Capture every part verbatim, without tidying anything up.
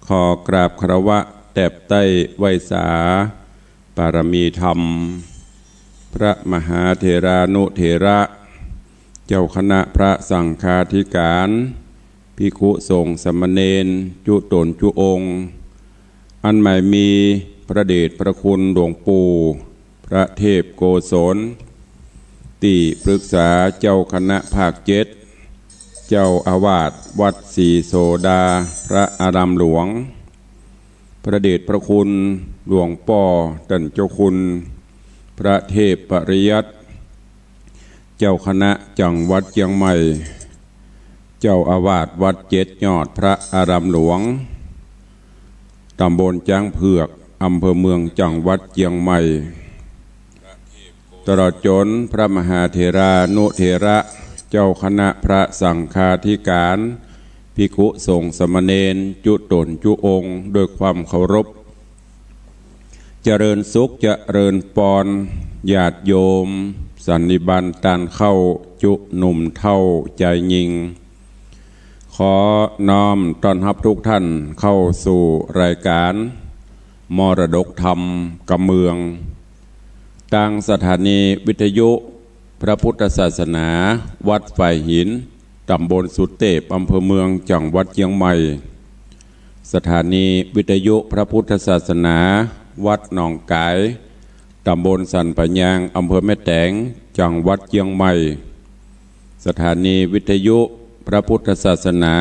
ขอกราบคารวะแตบไต้ไหว้สา ปารมีธรรม พระมหาเถรานุเถระ เจ้าคณะพระสังฆาธิการ ภิกขุสงฆ์สามเณร จุ๊ต๋นจุ๊องค์ อันหมายมีพระเดชพระคุณหลวงปู่ พระเทพโกศล ตี้ปรึกษาเจ้าคณะภาคเจ็ด เจ้าอาวาสวัดศรีโสดา พระอารามหลวง พระเดชพระคุณหลวงป้อต้านเจ้าคุณ พระเทพปริยัติ เจ้าคณะจังหวัดเจียงใหม่ เจ้าอาวาสวัดเจ็ดยอด พระอารามหลวง ต๋ำบลจ๊างเผือก อำเภอเมือง จังหวัดเจียงใหม่ ตลอดจ๋นพระมหาเถรานุเถระ เจ้าคณะพระสังฆาธิการ ภิกขุสงฆ์สามเณร จุ๊ต๋นจุ๊องค์ ด้วยความเคารพ เจริญสุขเจริญปอน ญาติโยม สันนิบาตต้านเข้า จุ๊หนุ่มเฒ่าจายญิง ขอน้อมต้อนฮับทุกท่านเข้าสู่รายการมรดกธรรมกำเมือง ตางสถานีวิทยุพระพุทธศาสนา วัดฝายหิน ต๋ำบลสุเตพ อำเภอเมือง จังหวัดเจียงใหม่ สถานีวิทยุพระพุทธศาสนา วัดหนองก๋าย ต๋ำบลสันป่ายาง อำเภอแม่แตง จังหวัดเจียงใหม่ สถานีวิทยุพระพุทธศาสนา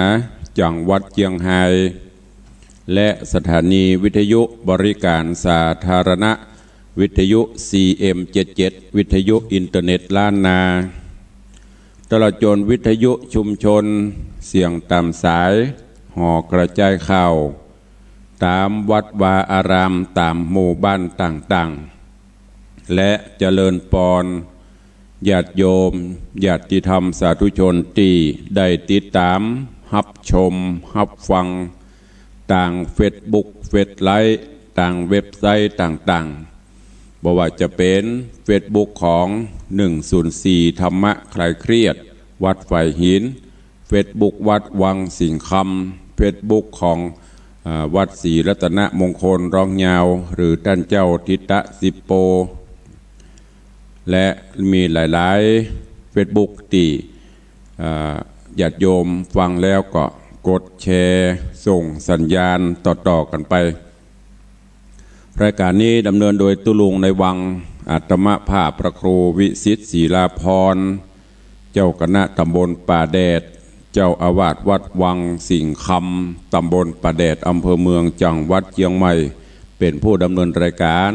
จังหวัดเจียงฮาย และสถานีวิทยุบริการสาธารณะ วิทยุ ซีเอ็มเจ็ดเจ็ด วิทยุอินเทอร์เน็ตล้านนา ตลอดจ๋นวิทยุชุมชน เสียงต๋ามสาย หอกระจายข่าว ต๋ามวัดวาอาราม ต๋ามหมู่บ้านต่างๆ และเจริญปอน ญาติโยม ญาติธรรมสาธุชนตี้ได้ติดต๋าม ฮับชม ฮับฟัง ตางเฟซบุ๊ก เฟซไลฟ์ ตางเว็บไซต์ต่างๆ บ่ว่าจะเป๋นเฟซบุ๊กของ หนึ่งศูนย์สี่ ธรรมะคลายเครียด วัดฝายหิน เฟซบุ๊กวัดวังสิงห์คำ เฟซบุ๊กของ อ่า วัดศรีรัตนมงคลร้องยาว หรือต้านเจ้าทิตะสิปโป และมีหลายๆ เฟซบุ๊กตี้ อ่า ญาติโยมฟังแล้วก็กดแชร์ ส่งสัญญาณต่อๆ กั๋นไป รายการนี้ดำเนินโดยตุ๊ลุงในวัง อาตมาภาพพระครูวิสิทธิ์ ศิลาพร เจ้าคณะต๋ำบลป่าแดด เจ้าอาวาสวัดวังสิงห์คำ ต๋ำบลป่าแดด อำเภอเมือง จังหวัดเจียงใหม่ เป๋นผู้ดำเนินรายการ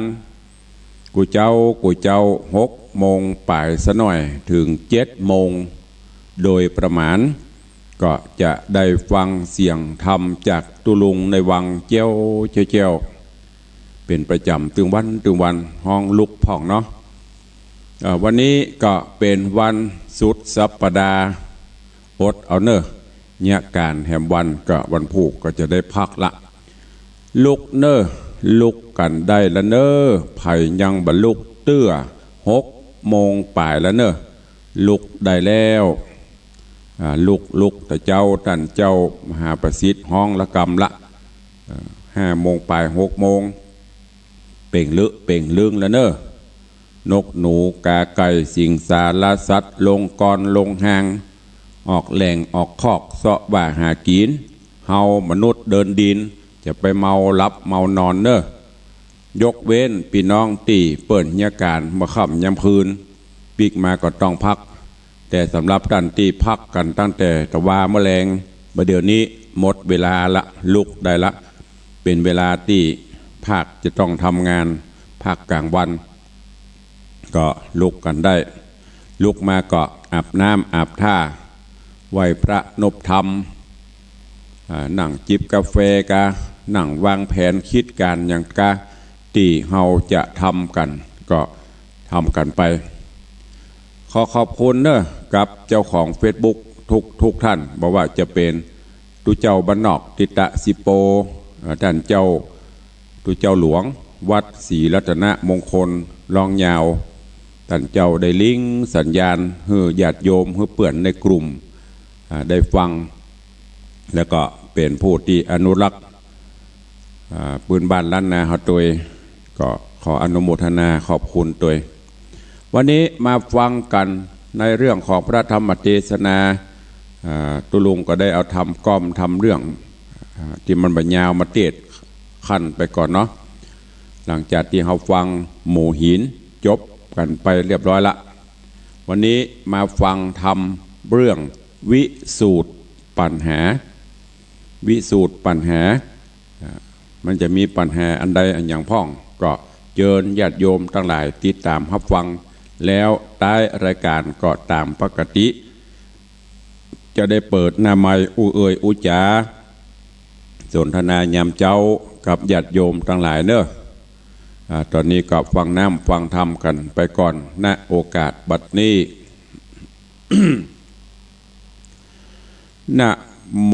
กู้เจ๊า กู้เจ๊า หกโมงป๋ายสะหน่อย เถิงเจ็ดโมง โดยประมาณ ก็จะได้ฟังเสียงธรรมจากตุ๊ลุงในวังแจ้วแจ้ว เป๋นประจ๋ำตึงวันตึงวัน ฮ้องลุกพ่องเนาะ เอ่อ วันนี้ก็เป๋นวันสุดสัปดาห์ อดเอาเน่อ เยียะก๋านแหมวัน ก็วันพูกก็จะได้พักละ ลุกเน่อ ลุกกั๋นได้ละเน่อ ใผยังบ่ลุกเตื้อ หกโมงป๋ายละเน่อ ลุกได้แล้ว อ่า ลุก ลุก ตะเจ๊า ต้านเจ้ามหาประสิทธิ์ฮ้องละกำละ เอ่อ ห้าโมงป๋าย หกโมง เป่งลึเป่งลึงละเน่อ นกหนูก๋าไก่สิงสารสัตว์ ลงกอนลงฮาง ออกแหล่งออกคอกเซาะว่าหากิ๋น เฮามนุษย์เดินดิน จะไปเมาหลับเมานอนเน่อ ยกเว้นปี้น้องตี้เปิ้นเยียะก๋านเมื่อค่ำยามคืน ปิ๊กมาก็ต้องพัก แต่สำหรับต้านตี้พักกั๋นตั้งแต่ตะวาเมื่อแลง บ่าเดี่ยวนี้หมดเวลาละ ลุกได้ละ เป๋นเวลาตี้ภาคจะต้องทำงาน ภาคก๋างวัน ก็ลุกกั๋นได้ ลุกมาก็อาบน้ำอาบท่า ไหว้พระนบธรรม อ่า นั่งจิบกาแฟกา นั่งวางแผนกึ๊ดก๋านหยังกา ตี้เฮาจะทำกั๋น ก็ทำกั๋นไป ขอขอบคุณเน่อ กับเจ้าของเฟซบุ๊กทุกทุกท่าน บ่ว่าจะเป๋นตุ๊เจ้าบ้านนอก ทิตะสิโป เอ่อ ต้านเจ้า ตุ๊เจ้าหลวง วัดศรีรัตนมงคล ร้องยาว ต้านเจ้าได้ลิงก์สัญญาณหื้อญาติโยม หื้อเปื้อนในกลุ่ม อ่า ได้ฟัง แล้วก็เป๋นผู้ตี้อนุรักษ์ อ่า ปื้นบ้านล้านนาเฮาตวย ก็ขออนุโมทนาขอบคุณตวย วันนี้มาฟังกั๋นในเรื่องของพระธรรมเตสนา อ่า ตุ๊ลุงก็ได้เอาทำก้อมทำเรื่อง อ่า ตี้มันบ่ยาวมาเตสน์ขั้นไปก่อนเนาะ หลังจากตี้เฮาฟังหมู่หินจบกั๋นไปเรียบร้อยละ วันนี้มาฟังธรรมเรื่องวิสูตรปัญหา วิสูตรปัญหา อ่า มันจะมีปัญหาอันใดอันหยังพ่อง ก็เจิญญาติโยมตังหลายติดต๋ามฮับฟัง แล้วต๊ายรายก๋านก็ต๋ามปกติ จะได้เปิดหน้าไมค์อู้เอ่ยอู้จ๋า สนทนายามเจ๊ากับญาติโยมตังหลายเนาะ อ่า ต๋อนนี้ก็ฟังน้ำฟังธรรมกั๋นไปก่อน ณ โอกาสบัดนี้ นะโม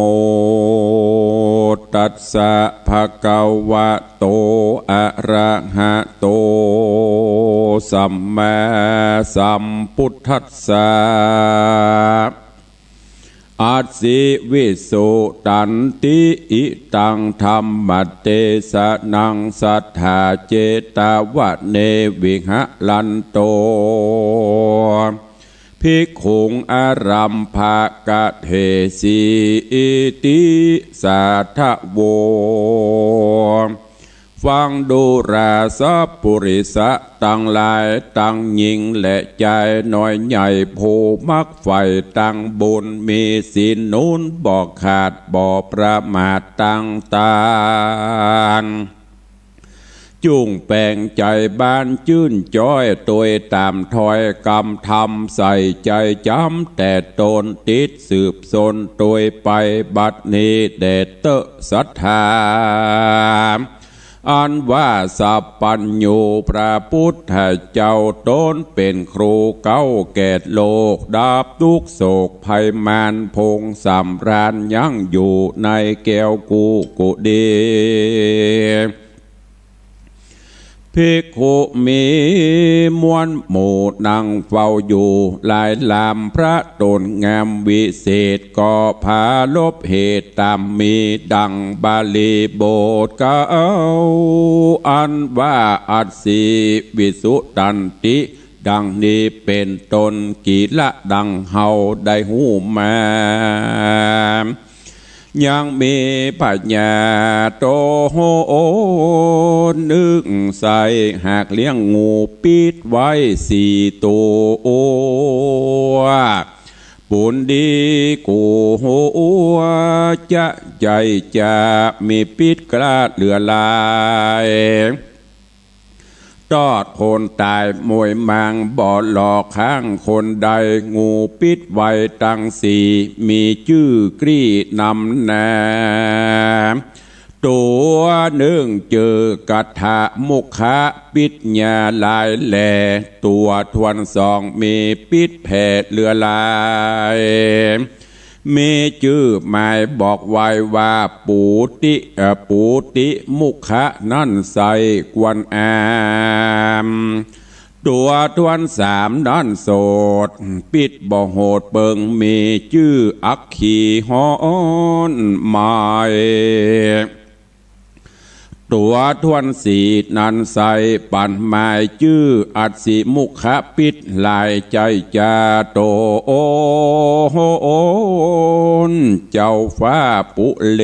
ตัสสะ ภะคะวะโต อะระหะโต สัมมาสัมพุทธัสสะ อัสสิวิสุตันติ อิตังธัมมะเตสะนัง สัตถาเจตวะเน วิหะรันโต ภิกขุง อะรัมภะกะเทสี อิติสาทะโว ฟังดูราสะปุริสะตังหลาย ตังญิงและจาย น้อยใหญ่ผู้มักใฝ่ตังบุญ มีศีลหนุนบ่ขาด บ่ประมาทตังตาน จุ่งแป๋งใจ๋บานจื้นจ๊อย ตวยต๋ามถ้อยกำธรรม ใส่ใจ๋จ๋ำแต่ตน ติดสืบสนตวยไป บัดนี้แด่เต๊อะศรัทธา อันว่าสัพพัญญูพระพุทธเจ้า ต๋นเป๋นครูเก๊าแก่โลก ดับทุกข์โศกภัยมาร พงสำราญยั้งอยู่ในแก้วกุกุดี ภิกขุมีมวลหมู่นั่งเฝ้าอยู่หลายลำ พระต๋นงามวิเศษ ก็ผารบเหตุต๋ามมีดังบาลีบทเก๊า อันว่าอัสสิวิสุตันติ ดังนี้เป๋นต้น กิละดังเฮาได้ฮู้มา ยังมีพญาโตนนึ่งใส่ หากเลี้ยงงูปิดไว้สี่ตั๋ว ปูนดีกู้หัว จะใจ้จะมีปิดกล้าเหลือหลาย ตอดคนต๋ายมวยมัง บ่หลอกข้างคนใด งูปิดไว้ตังสี่ มีจื้อกรี้นำหน้า ตั๋วนึ่งจื้อกัฏฐมุขะ ปิดหญ้าหลายแหล่ ตั๋วถ้วนสองมีปิดแผ่เหลือหลาย มีจื้อหมายบอกไว้ว่าปูติ เอ่อ ปูติมุขะนั้นใส่ควรอาม ตั๋วถ้วนสามนั้นโสด ปิดบ่โหดเปิง มีจื้ออัคคีฮ้อนหมาย ตั๋วถ้วนสี่นั้นใส่ปันหมายจื้ออัสสิมุขะ ปิดหลายใจ้จะโตนเจ้าฟ้าปุเร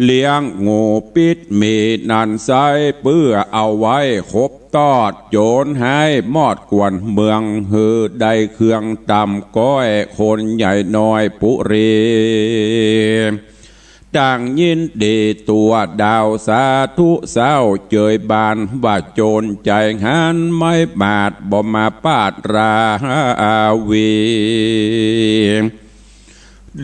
เลี้ยงงูปิดมีนั้นใส่ เปื้อเอาไว้ขบตอดโจรฮ้ายมอดกวนเมือง หื้อได้เครื่องตำก้อยคนใหญ่น้อยปุเร ต่างยินดีตั๋วดาวสาธุเศร้า เจยบานว่าโจรใจ๋หัน ไม้บาดบ่มาปาดราวี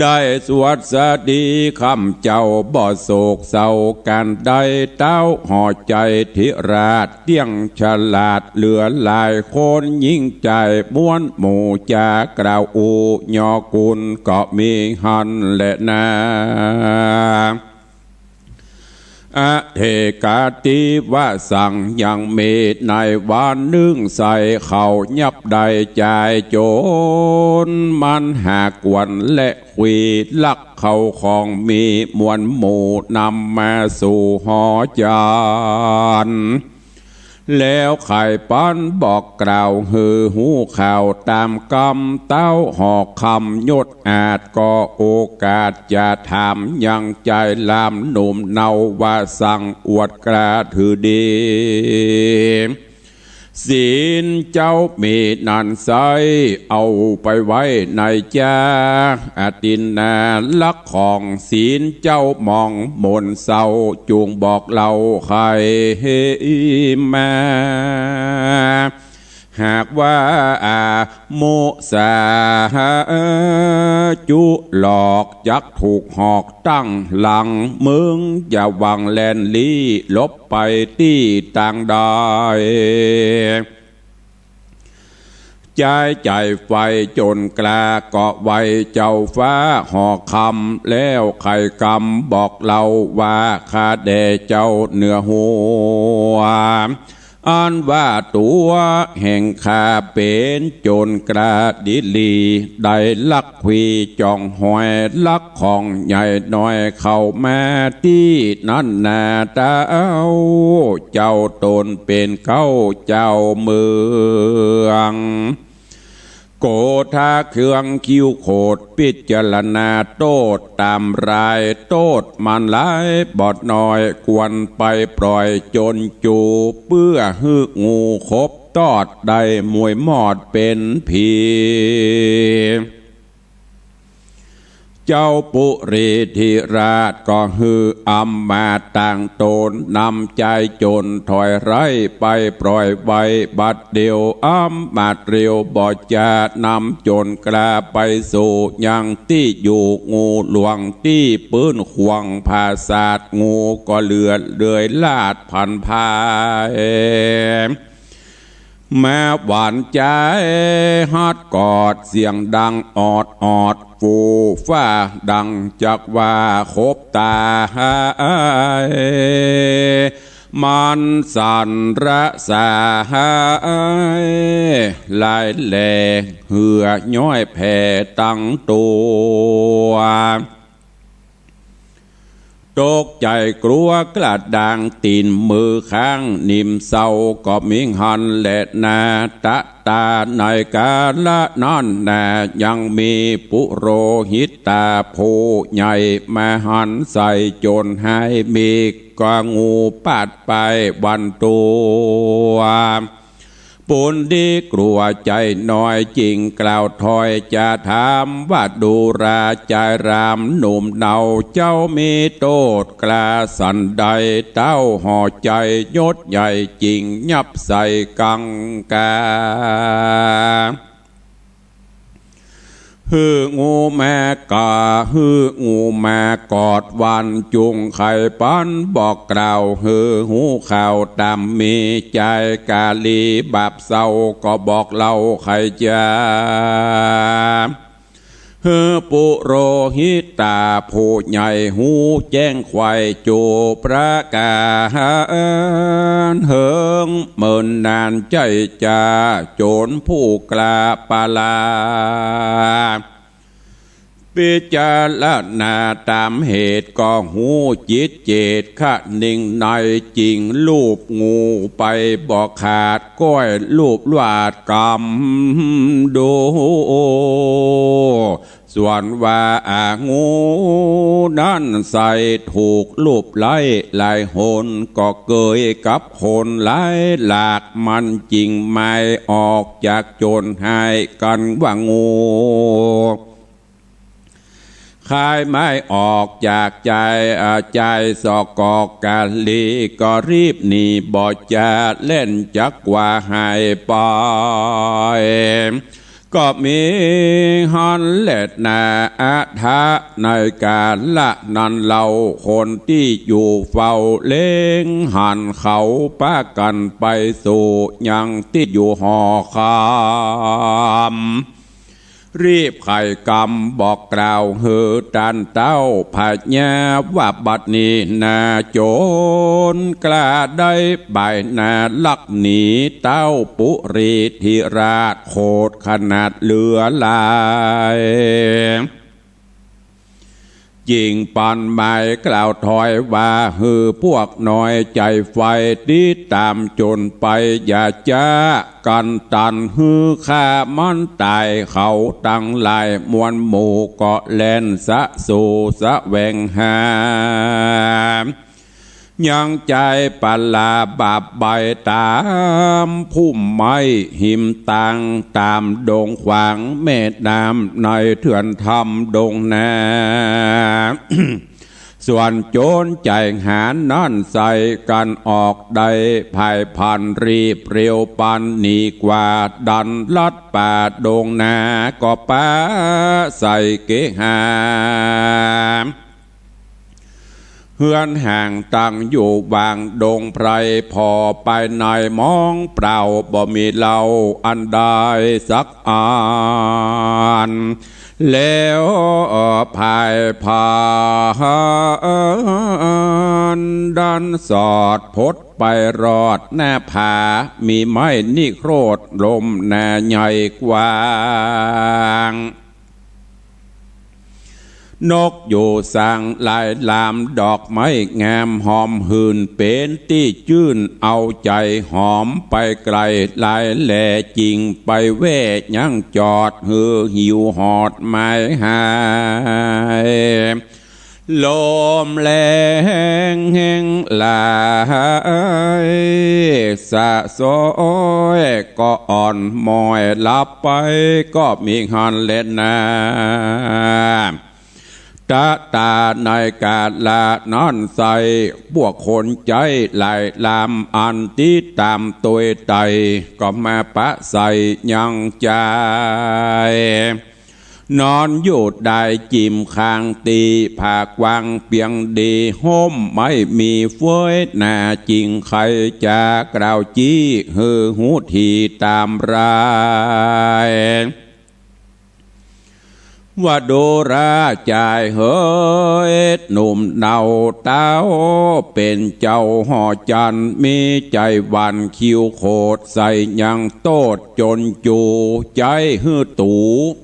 ได้สวัสดีค่ำเจ้าบ่โศกเศร้ากั๋น ได้เต๊าห่อใจ๋ธิราชเตี้ยงฉลาดเหลือหลาย คนยิ่งใจ๋มวลหมู่จากล่าวอู้ยอกุลก็มีหั้นแลนา อเถกาติวสัง ยังมีในวันนึ่งใส่เขายับได้จ่ายโจ๋ร มันหากกวนและขวีลักเข้าของมีมวลหมู่นำมาสู่หอจาน แล้วใค่ปันบอกกล่าวหื้อฮู้ข่าวต๋ามกำเต้าหอกคำยศอาจ ก็โอกาสจะถามยังจายหลามหนุ่มเนาว่าสังอวดกล้าถือดี ศีลเจ้ามีนั้นไซร้ เอาไปไว้ในจาอาทินนาลักของ ศีลเจ้ามองมนเศร้า จุ่งบอกเล่าใค่มา หากว่าอามุสาจุหลอก จักถูกหอกตั้งหลัง มึงจะหวังแล่นลี้หลบไปตี้ตางใด จายใจ๋ไฟโจ๋รกล้าก็ไหว้เจ้าฟ้าหอกคำ แล้วใค่กำบอกเล่าว่า ข้าแด่เจ้าเหนือหัว อันว่าตั๋วแห่งข้าเป๋นโจ๋รกล้าดีหลี ได้ลักขวีจ่องหอยลักของใหญ่น้อยเข้ามาตี้นั้นนา เต้าเจ้าต๋นเป๋นเก๊าเจ้าเมือง โกธาเครื่องคิ้วโขด พิจารณาโต้ษต๋ามราย โต้ษมันหลายบ่น้อย ควรไปปล่อยโจ๋รจู เปื้อหื้องูขบตอด ได้หมวยมอดเป๋นผี เจ้าปุรีธิราชก็หื้ออำมาตย์ตางต๋น นำจายโจ๋รถอยไร้ไปปล่อยไว้บัดเดี่ยว อำมาตย์เร็วบ่จะนำโจ๋รกล้าไปสู่ยังตี้อยู่ งูหลวงตี้ปื้นขวางผาสาท งูก็เหลือเดือยลาดพันพาย มาหวานจายฮัดกอด เสียงดังออดออด ฟู่ฟ้าดังจักว่าขบต๋าย มันสั่นระสาย ลายแหล่เหื่อย้อยแผ่ตังตั๋ว ตกใจ๋กลัวกระด้าง ตี๋นมือข้างนิ่มเศร้า ก็มิหั้นแลนา ตะต๋าในกาละนั้นนา ยังมีปุโรหิตาผู้ใหญ่ มาหันใส่โจ๋รหายมี ก็งูปาดไปวันตั๋ว ปุณดีกลัวใจ๋น้อย จึงกล่าวถอยจะถามว่า ดูราจายหลามหนุ่มเนา เจ้ามีโต้ษกล้าสันใด เต้าห่อใจ๋ยศใหญ่ จึงยับใส่กังกา หื้องูมากา หื้องูมากอดวัน จุ่งใค่ปันบอกกล่าว หื้อฮู้ข่าวต๋ามมี จายกาลีบาปเศร้า ก็บอกเล่าใค่จา หื้อปุโรหิตาผู้ใหญ่ฮู้แจ้งไขว่ จูประก๋านเหิงเมินนานใจ้จา โจ๋รผู้กล้าปาลา พิจารณาต๋ามเหตุ ก็ฮู้จิตเจตคะนิ่งใน จึงลูบงูไปบ่ขาด ก้อยลูบลาดกำดู ส่วนว่าอางูนั้นใส่ถูกลูบไล้หลายหน ก็เกยกับคนหลายหลาก มันจึงไม่ออกจากโจ๋รหายกั๋นว่างู คายไม่ออกจากใจ๋ อ่า ใจ๋สอกอกาลี ก็รีบหนีบ่จะแล่นจักว่าหายไป ก็มีหั้นแลนา อาทะ ในกาละนั้นเล่า คนตี้อยู่เฝ้าเล็งหัน เขาปากั๋นไปสู่ยังตี้อยู่หอคำ รีบไขกำบอกกล่าวหื้อต้านเต้าพญาว่าบัดนี้นา โจรกล้าได้บ่ายนาลักหนีเต้าปุรีธิราช โขดขนาดเหลือหลาย จิ่งปันหมายกล่าวถอยว่า หื้อพวกน้อยใจ๋ไฟ ติดต๋ามโจรไป อย่าจ๊ากั๋นตัน หื้อฆ่ามันต๋ายเขาตังหลาย มวลหมู่ก็แล่นสะสู่แสวงหา ยังใจ๋ปะลาบาบใบต๋ามพุ่มไม้หิมตาง ต๋ามดงขวางแม่น้ำ ในเถื่อนถ้ำดงนา ส่วนโจรใจ๋หาญนั้นใส่กั๋นออกได้ ผายพลันรีบเร็วปันหนีกว่า ดันลัดป่าดงนาก็ปาใส่เกหา เฮือนห่างตั้งอยู่ว่างดงไพร ผ่อไปในมองเปล่า บ่มีเหล้าอันใดสักอัน แล้วผายพลันดันสอดพดไปรอดหน้าผา มีไม้นิโครธล้มหน้าใหญ่กว้าง นกอยู่สังหลายลำ ดอกไม้งามหอมหื่น เป๋นตี้จื้นเอาใจ๋หอมไปไก๋หลายแล จิ่งไปแว่ยังจอด หื้อหิวฮอดหมายหาย ลมแลงแฮงหลาย สะโสยก็อ่อนหม้อย หลับไปก็มีหั้นแลนา ตะต๋าในกาละนั้นใส่ พวกคนใจ๊หลายลำ อันติดต๋ามตวยไต่ ก็มาปาใส่ยังใจ๋ นอนอยู่ได้จิ่มข้างตี้ผากว้างเปียงดี ฮ่มไม้มีเฟ้ยหนา จิ่งใค่จะกล่าวจี้ หื้อฮู้ถี่ต๋ามราย ว่าดูราจายเหย หนุ่มเนาเต๊าเป๋นเจ้าหอจันทร์ มีใจ๋หวานคิ้วโขด ใส่ยังโต้ษจนจู ใจ๊หื้อตู๋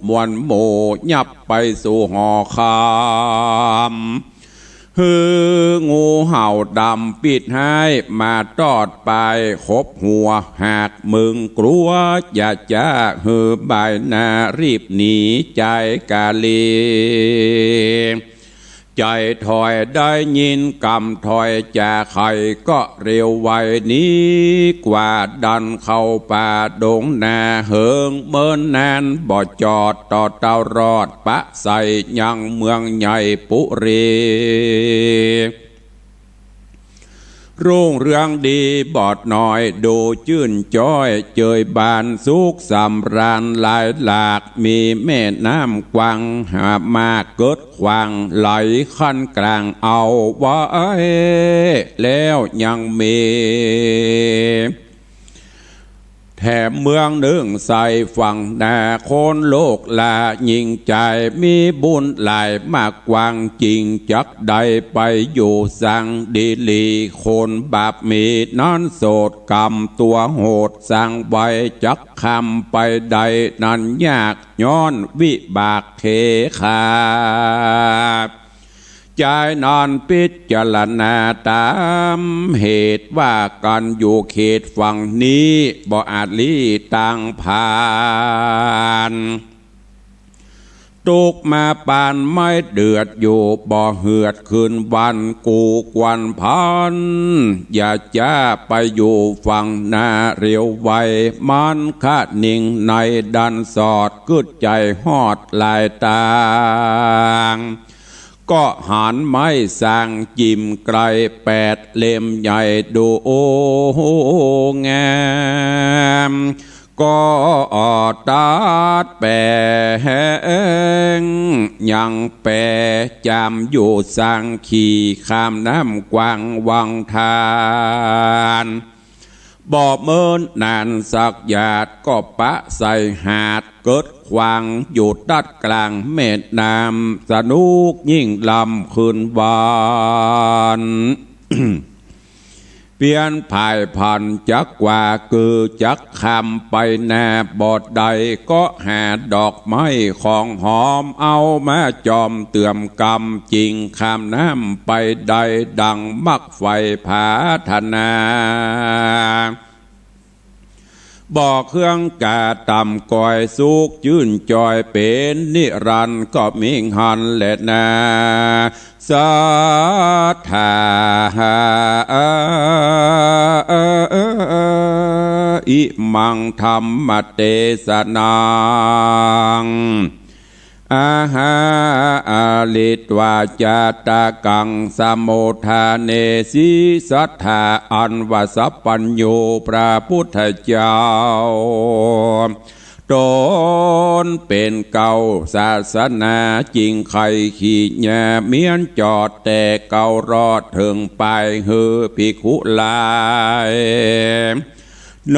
มวลหมู่ ยับไปสู่หอคำ หื้องูเห่าดำปิ๊ดฮ้าย มาตอดปายขบหัว หากมึงกลัวอย่าจ๊า หื้อบ่ายนารีบหนีใจ๋ก๋าลี ใจ๋ถอยได้ยินกำถ้อยจ๋าใค่ ก็เร็วไวหนีกว่า ดันเข้าป่าดงนา เหิงเมินนานบ่จอด ต่อเต้ารอดปาใส่ยังเมืองใหญ่ปุรี รุ่งเรืองดีบ่น้อย ดูจื้นจ้อยเจยบาน สุขสำราญหลายหลาก มีแม่น้ำกว้างหามาก เกิดขวางไหลขั้นกลางเอาไว้ แล้วยังมี แถมเมืองนึ่งใส่ฝั่งนา คนโลกลายิ่งใจ๋ มีบุญหลายมากกว้าง จิ่งจักได้ไปอยู่สังดีหลี คนบาปมีนั้นโสด กรรมตั๋วโหดสร้างไว้ จักคำไปได้นั้นยาก ย้อนวิบากเขขา ใจ๋นั้นปิ๊จารณาต๋ามเหตุว่า กั๋นอยู่เขตฝั่งนี้ บ่อาจลี้ตางผ่าน ตุ๊กข์มาปานไม้เดือดอยู่ บ่เหือดคืนวัน กู่ควรพัน อย่าจ๊าไปอยู่ฝั่งนาเร็วไว มันคะนิงในดันสอด กึ๊ดใจ๋ฮอดหลายตาง ก็หันไม้สร้างจิ่มไก๋แปดเล่มใหญ่ดูงาม ก็ตัดแป๋งยังแป๋จามอยู่สังขี่ข้ามน้ำกว้างวังทาน บ่เมินนานสักหยาด ก็ปาใส่หาด เกิดข ขวางอยู่ตั๊ดกลางแม่น้ำ สนุกยิ่งลำคืนวัน เปียนผ่ายผันจักกว่า คือจักข้ามไปนาบ่ได้ ก็หาดอกไม้ของหอม เอามาจอมเตื่อมกำ จึงข้ามน้ำไปได้ดังมักใฝ่ผาถนา บ่เครื่องกาต่ำก้อย สุขจื้นจอยเป๋นนิรันดร์ ก็มีหั้นแลนา สัตถา อิมังธัมมเตสนัง อาหาริตวาจาตะกัง สมุทฐาเนสิ สัตถา อันว่าสัพพัญญูพระพุทธเจ้า ต๋นเป๋นเก๊าศาสนา จึงใค่ขี้เยียจเมียนจอด แต่เก๊ารอดเถิงปาย หื้อภิกขุหลาย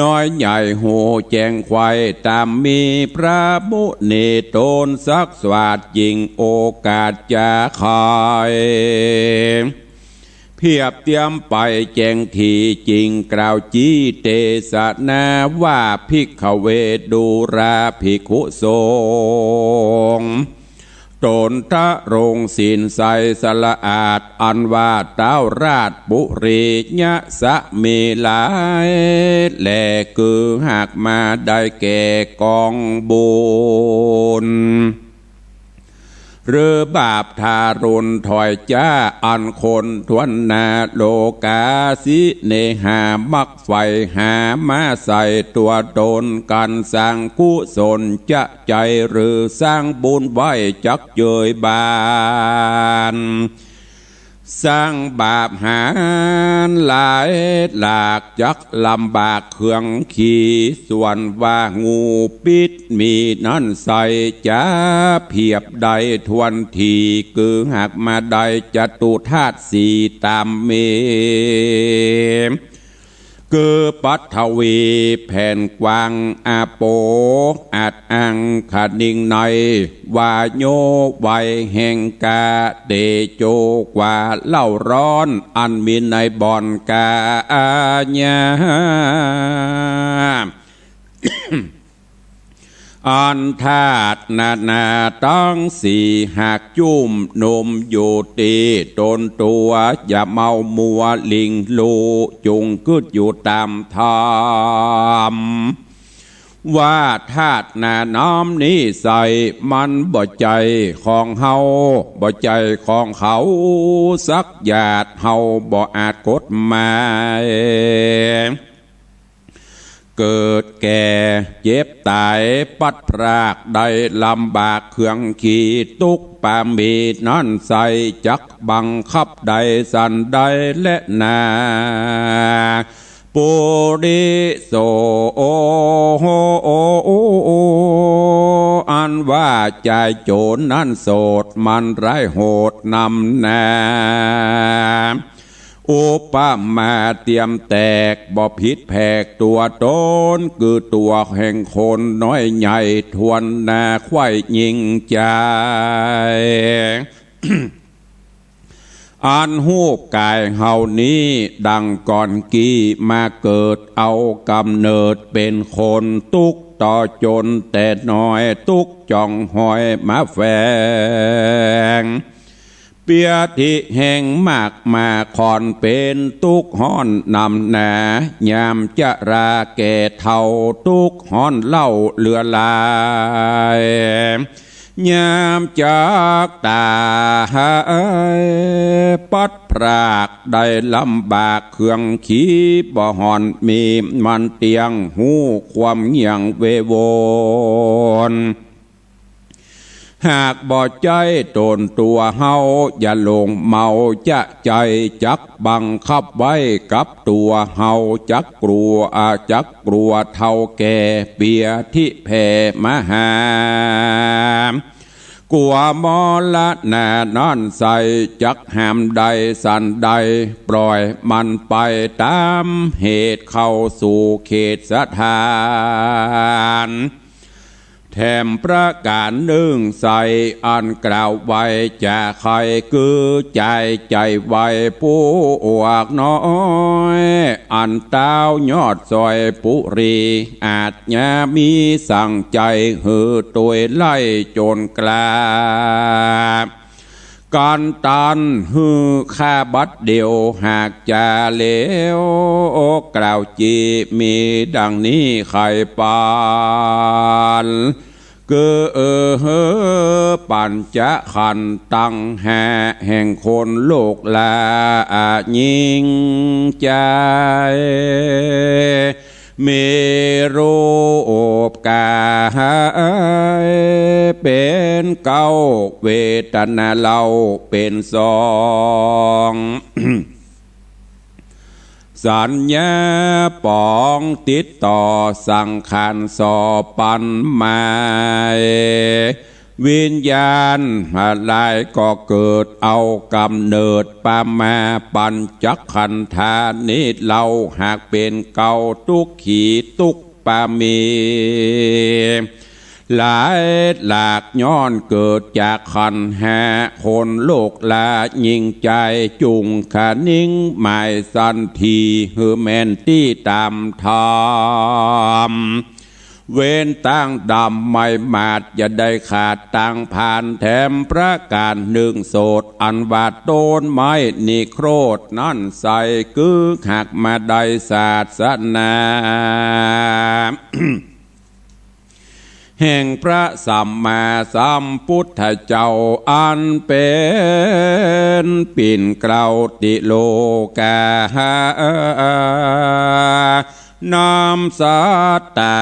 น้อยใหญ่ฮู้แจ้งไขว่ ต๋ามมีพระมุนีต๋นสักสวาส จึงโอกาสจะไข เพียบเตียมไปแจ้งถี่ จึงกล่าวจี๊เตสนาว่า ภิกขเว ดูราภิกขุสงฆ์ ต๋นทรงศีลใสสะอาด อันว่าเต๊าราชปุรียะสมีหลายแล คือหากมาได้แก่กองบุญ หรือบาปทารุณถ้อยจ๊า อันคนทั่วนาโลกาสิเนหา มักใฝ่หามาใส่ตั๋วต๋น กั๋นสร้างกุศลจะใจ๋ หรือสร้างบุญไว้จักเจยบาน สร้างบาปหาญหลายหลาก จักลำบากเคืองขี ส่วนว่างูพิษมีนั้นใส่ จะเพียบได้ถ้วนที คือหากมาได้จตุธาตุสี่ต๋ามมี คือปฐวีแผ่นกว้าง อาโป อัดอังคณิงใน วาโย ไวแห่งกา เตโจ ความเล่าร้อน อันมีในบ่อนกาอาญา อันธาตุนานาตังสี่ หากจุ่มหนุมอยู่ตี้ต๋นตั๋ว อย่าเมามัวหลิ้งลู่ จุ่งกึ๊ดอยู่ต๋ามธรรม ว่าธาตุนาน้ำนี้ใส่ มันบ่ใจ้ของเฮา บ่ใจ้ของเขาสักหยาด เฮาบ่อาจกฎหมาย เกิดแก่เจ็บต๋าย พลัดพรากได้ลำบากเคืองขี ตุ๊กข์ปามีนั้นใส่ จักบังคับได้สันใดแลนา ปุริโส อันว่าจายโจ๋รนั้นโสด มันร้ายโหดนำนา อุปมาเตียมแตก บ่ผิดแผกตั๋วต๋น คือตั๋วแห่งคนน้อยใหญ่ ถ้วนนาใคว่ยิ่งใจ๋ อันฮูปก๋ายเฮานี้ ดังก่อนกี้มาเกิด เอาก๋ำเนิดเป๋นคน ตุ๊กข์ต่อจ๋นแต่น้อย ตุ๊กข์จ่องหอยมาแฝง เปียธิแห่งมากมา ค่อนเป๋นตุ๊กข์ฮ้อนนำนา ยามจะราแก่เฒ่า ตุ๊กข์ฮ้อนเล่าเหลือหลาย ยามจักต๋าย พลัดพรากได้ลำบากเคืองขี บ่ฮ้อนมีมันเตี้ยง ฮู้ความเงี่ยงเววน หากบ่ใจ้ต๋นตั๋วเฮา อย่าหลงเมาจะใจ้ จักบังคับไว้กับตั๋วเฮา จักกลัว จักกลัวเฒ่าแก่ เปียธิแผ่มหา กั๋วมรณะนั้นใส่ จักห้ามได้สันใด ปล่อยมันไปต๋ามเหตุ เข้าสู่เขตสถาน แถมประก๋านนึ่งใส่ อันกล่าวไว้จะใค่ คือใจ๋ใจ๋ไว้ปวกน้อย อันต้าวยอดซอยปุรี อาจยามีสังใจ๋ หื้อตวยไล่จ๋นกล้า กันตันหื้อข้าบัดเดี่ยว หากจาเลวกล่าวจี มีดังนี้ใค่ปาน คือเออปัญจขันธ์ตังห้า แห่งคนโลกลายิ่งใจ๋ มีรูปก๋ายเป๋นเก้า เวทนาเล่าเป๋นสอง สัญญาป๋องติดต่อ สังขารสอปันหมาย วิญญาณหลายก็เกิดเอาก๋ำเนิด ปามาปัญจขันธานี้เล่า หากเป๋นเก้า ตุ๊กขีตุ๊กปามี หลายหลากย้อนเกิดจากขันธ์ห้า คนโลกลายิ่งใจ๋ จุ่งขะนิงหมายสันที หื้อแม่นตี้ต๋ามธรรม เว้นตั้งดำไม่หมาด อย่าได้ขาดตังผ่าน แถมประก๋านนึ่งโสด อันว่าต้นไม้นิโครธนั้นใส่ คือหากมาได้ศาสนา แห่งพระสัมมาสัมพุทธเจ้า อันเป๋นปิ่นเกล้าติโลกา นำสัตตา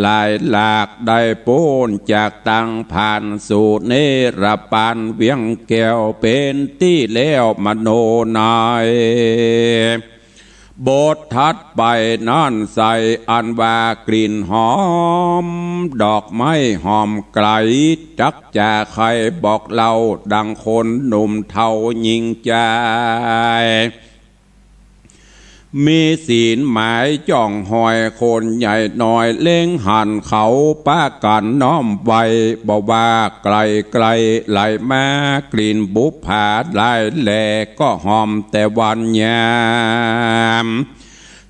หลายหลาก ได้ป๊นจากตังผ่าน สู่เนรปานเวียงแก้ว เป๋นตี้แล้วมโนใน บทถัดไปนั้นใส่ อันว่ากลิ่นหอมดอกไม้หอมไกล จักจะใค่บอกเล่า ดังคนหนุ่มเฒ่ายิ่งใจ๋ มีศีลหมายจ้องฮอย คนใหญ่น้อยเล็งหัน เขาปากั๋นน้อมไว้ บ่ว่าไกลไกลไหลมา กลิ่นบุปผาหลายแล ก็หอมแต่วันยาม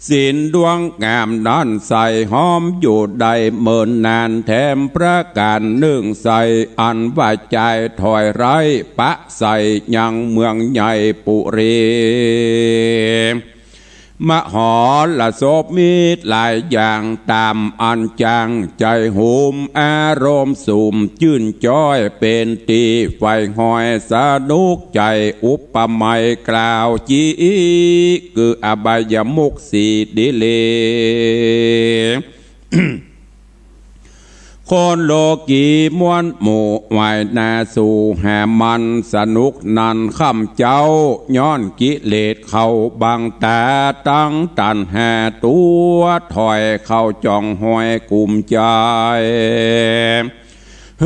ศีลดวงงามนั้นใส่ หอมอยู่ได้เมินนาน แถมประก๋านนึ่งใส่ อันว่าจายถอยไร้ ปะใส่ยังเมืองใหญ่ปุรี มหรสพมีหลายอย่าง ต๋ามอันจั้งใจ๋หุม อารมณ์สุมจื้นจ้อย เป๋นตี้ใฝ่ฮอยสนุกใจ๋ อุปไมยกล่าวจี คืออบายมุขสี่ดีหลี คนโลกีมวลหมู่ ไหว้หน้าสู่หามัน สนุกนันค่ำเจ๊า ย้อนกิเลสเข้าบังต๋า ตังตัณหาตั๋วถอย เข้าจ้องฮอยกุมใจ๋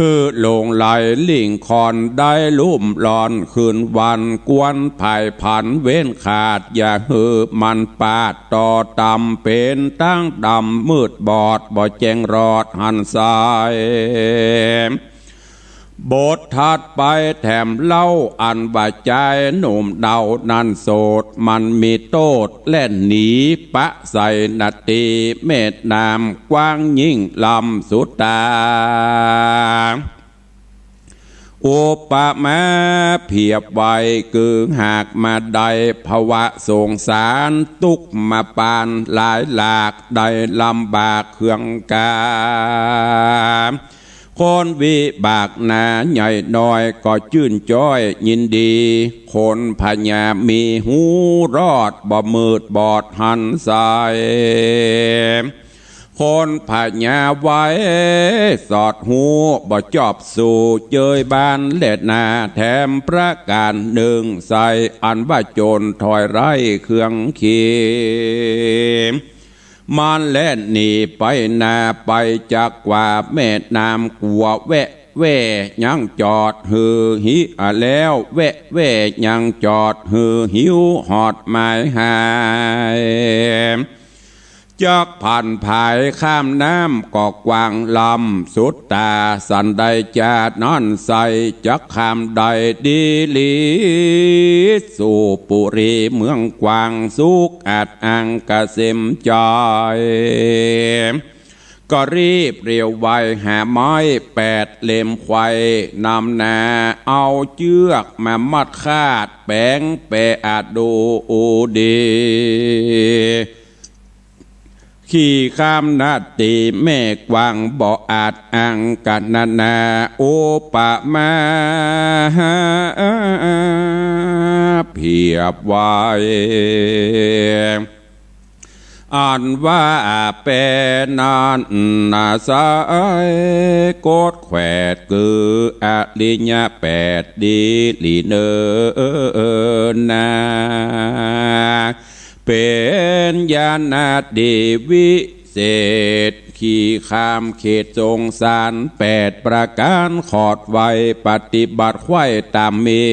หื้อหลงไหลลิ่งคอน ได้ลุ่มหลอนคืนวัน ควรผ่ายผันเว้นขาด อย่าหื้อมันปาด ต่อต่ำเป๋นตังดำมืดบอด บ่แจ้งรอดหันใส บทถัดไปแถมเล่า อันว่าจายหนุ่มเฒ่านั้นโสด มันมีโต้ษแล่นหนี ปะใส่นาตีแม่น้ำกว้างยิ่งลำสุดต๋า อุปมาเปรียบไว้ คือหากมาได้ภวะสงสาร ตุ๊กข์มาปานหลายหลาก ได้ลำบากเคืองกา คนวิบากหนาใหญ่น้อย ก็จื้นจ้อยยินดี คนพญามีฮู้รอด บ่มืดบอดหันใส คนพญาไวสอดฮู้ บ่จอบสู่เจยบ้านแลนา แถมประก๋านนึ่งใส อันว่าโจรถอยไร้เคืองขี มันแล่นหนีไปนาไป จักกว่าแม่น้ำกั๋วแวะแว่ ยังจอดหื้อหิว แล้วแวะแว่ ยังจอดหื้อหิว ฮอดหมายหาย จักผ่านผายข้ามน้ำก็กว้างล้ำสุดต๋า สันใดจาดนั้นใส จักข้ามได้ดีหลี สู่ปุรีเมืองกว้าง สุขอาจอังเกษมใจ๋ ก็รีบเร็วไว หาไม้แปดเหล็มไขว่นำหน้า เอาเจื้อกมามัดคาด แป๋งแปะอาจดูดี ขี่ข้ามนาตีแม่กว้าง บ่อาจอังกะนานา อุปมาเปรียบไว้ อันว่าแป๋นั้นนาสาย กดแขวดคืออริยะแปดดีหลีเนินนา เป๋นญาณดีวิเศษ ขี่ข้ามเขตสงสารแปดประก๋าน ขอดไวปฏิบัติไขว่ต๋ามมี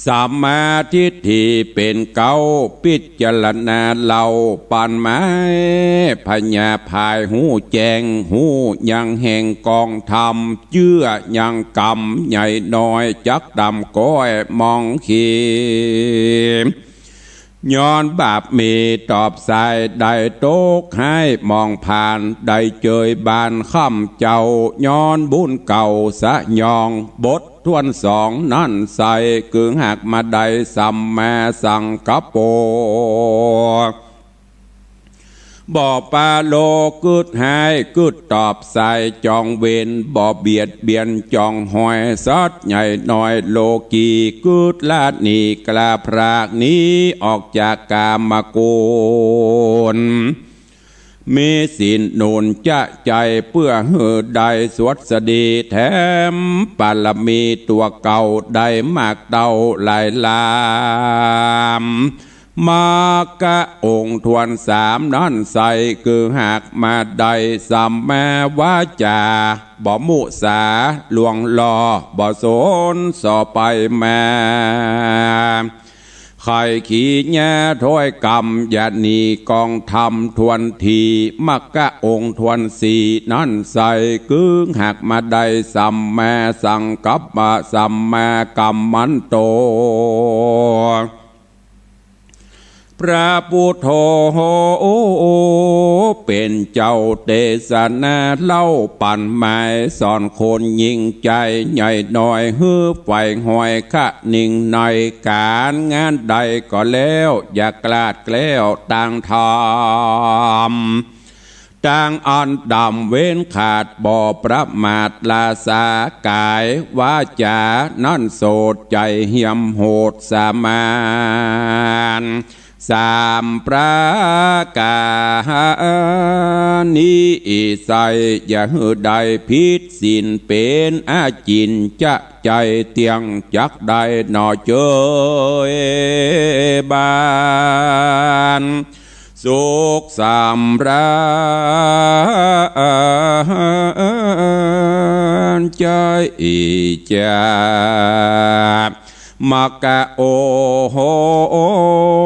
สัมมาทิฏฐิเป๋นเก๊า พิจารณาเล่าปั๋นหมาย พญาผายฮู้แจ้ง ฮู้ยังแห่งกองธรรม เจื้อยังกำใหญ่น้อย จักดำก้อยมองขี ย้อนบาปมีตอบสาย ได้ตกหายมองผ่าน ได้เจยบานค่ำเจ้า ย้อนบุญเก่าสยอง บทถ้วนสองนั้นใส คือหากมาได้สัมมาสังกัปโป บ่ปาโลกึ๊ดหายกึ๊ดตอบสาย จองเวรบ่เบียดเบียน จองหอยสัตว์ใหญ่น้อย โลกีกึ๊ดละหนี กล้าพรากหนีออกจากกามกุล มีศีลหนุนจะใจ๋ เปื้อหื้อได้สวัสดี แถมปารมีตั๋วเก่า ได้มากเต้าหลายล้าน มรรคองค์ถ้วนสามนั้นใส คือหากมาได้สัมมาวาจา บ่มุสาล่วงล้อ บ่สนส่อไปมา ใค่ขีญาถ้อยกำ อย่าหนีกองธรรมถ้วนที มรรคองค์ถ้วนสี่นั้นใส คือหากมาได้สัมมาสังกัปปะ สัมมากัมมันโต พระพุทโธเป๋นเจ้าเตสนาเล่าปั๋นหมาย สอนคนยิ่งใจ๋ใหญ่น้อย หื้อใฝ่หอยคะนิ่งในก๋านงานใดก็แล้ว อย่ากลาดแกล้วตางธรรม ตางอันดำเว้นขาดบ่ประมาท ราสากายวาจานั้นโสด ใจ๋เหี่ยมโหดสามาน สามประก๋านนี้ใส อย่าหื้อได้ผิดศีล เป๋นอาจิณจะใจ๋เตี้ยง จักได้หน่อเจยบาน สุขสำราญใจ๋จา มรรคอ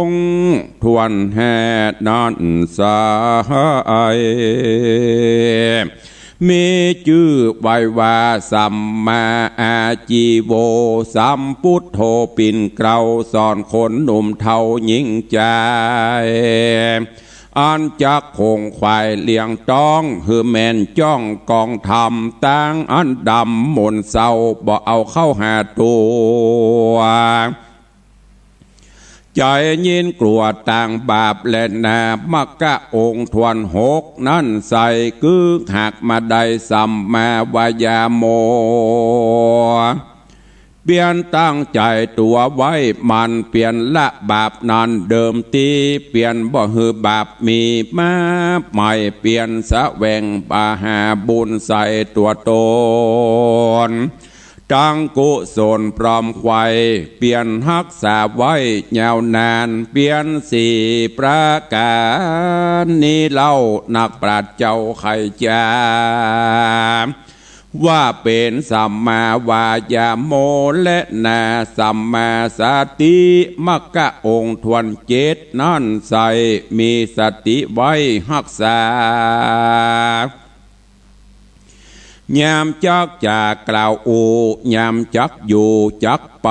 งค์ถ้วนห้านั้นใส มีจื้อไว้ว่าสัมมาอาชีโว สัมพุทโธปิ่นเกล้า สอนคนหนุ่มเฒ่ายิ่งใจ๋ อันจักคงขวายเลี้ยงต้อง หื้อแม่นจ้องกองธรรม ตางอันดำหม่นเศร้า บ่เอาเข้าหาตั๋ว ใจ๋ยินกลัวตางบาปแลนา มรรคองค์ถ้วนหกนั้นใส คือหากมาได้สัมมาวายาโม เปียรตั้งใจ๋ตั๋วไว้หมั่น เปียรละบาปนั้นเดิมตี้ เปียรบ่หื้อบาปมีมาใหม่ เปียรแสวงหาบุญใส่ตั๋วตน ตั้งกุศลปลอมไขว่ เปียรฮักษาไว้ยาวนาน เปียรสี่ประก๋านนี้เล่า นักปราชญ์เจ้าใค่จ๋า ค ว่าเป๋นสัมมาวายาโมและนาสัมมาสติ มรรคองค์ถ้วนเจ็ดนั้นใส่ มีสติไว้ฮักษา ยามจักจะกล่าวอู้ ยามจักอยู่จักไป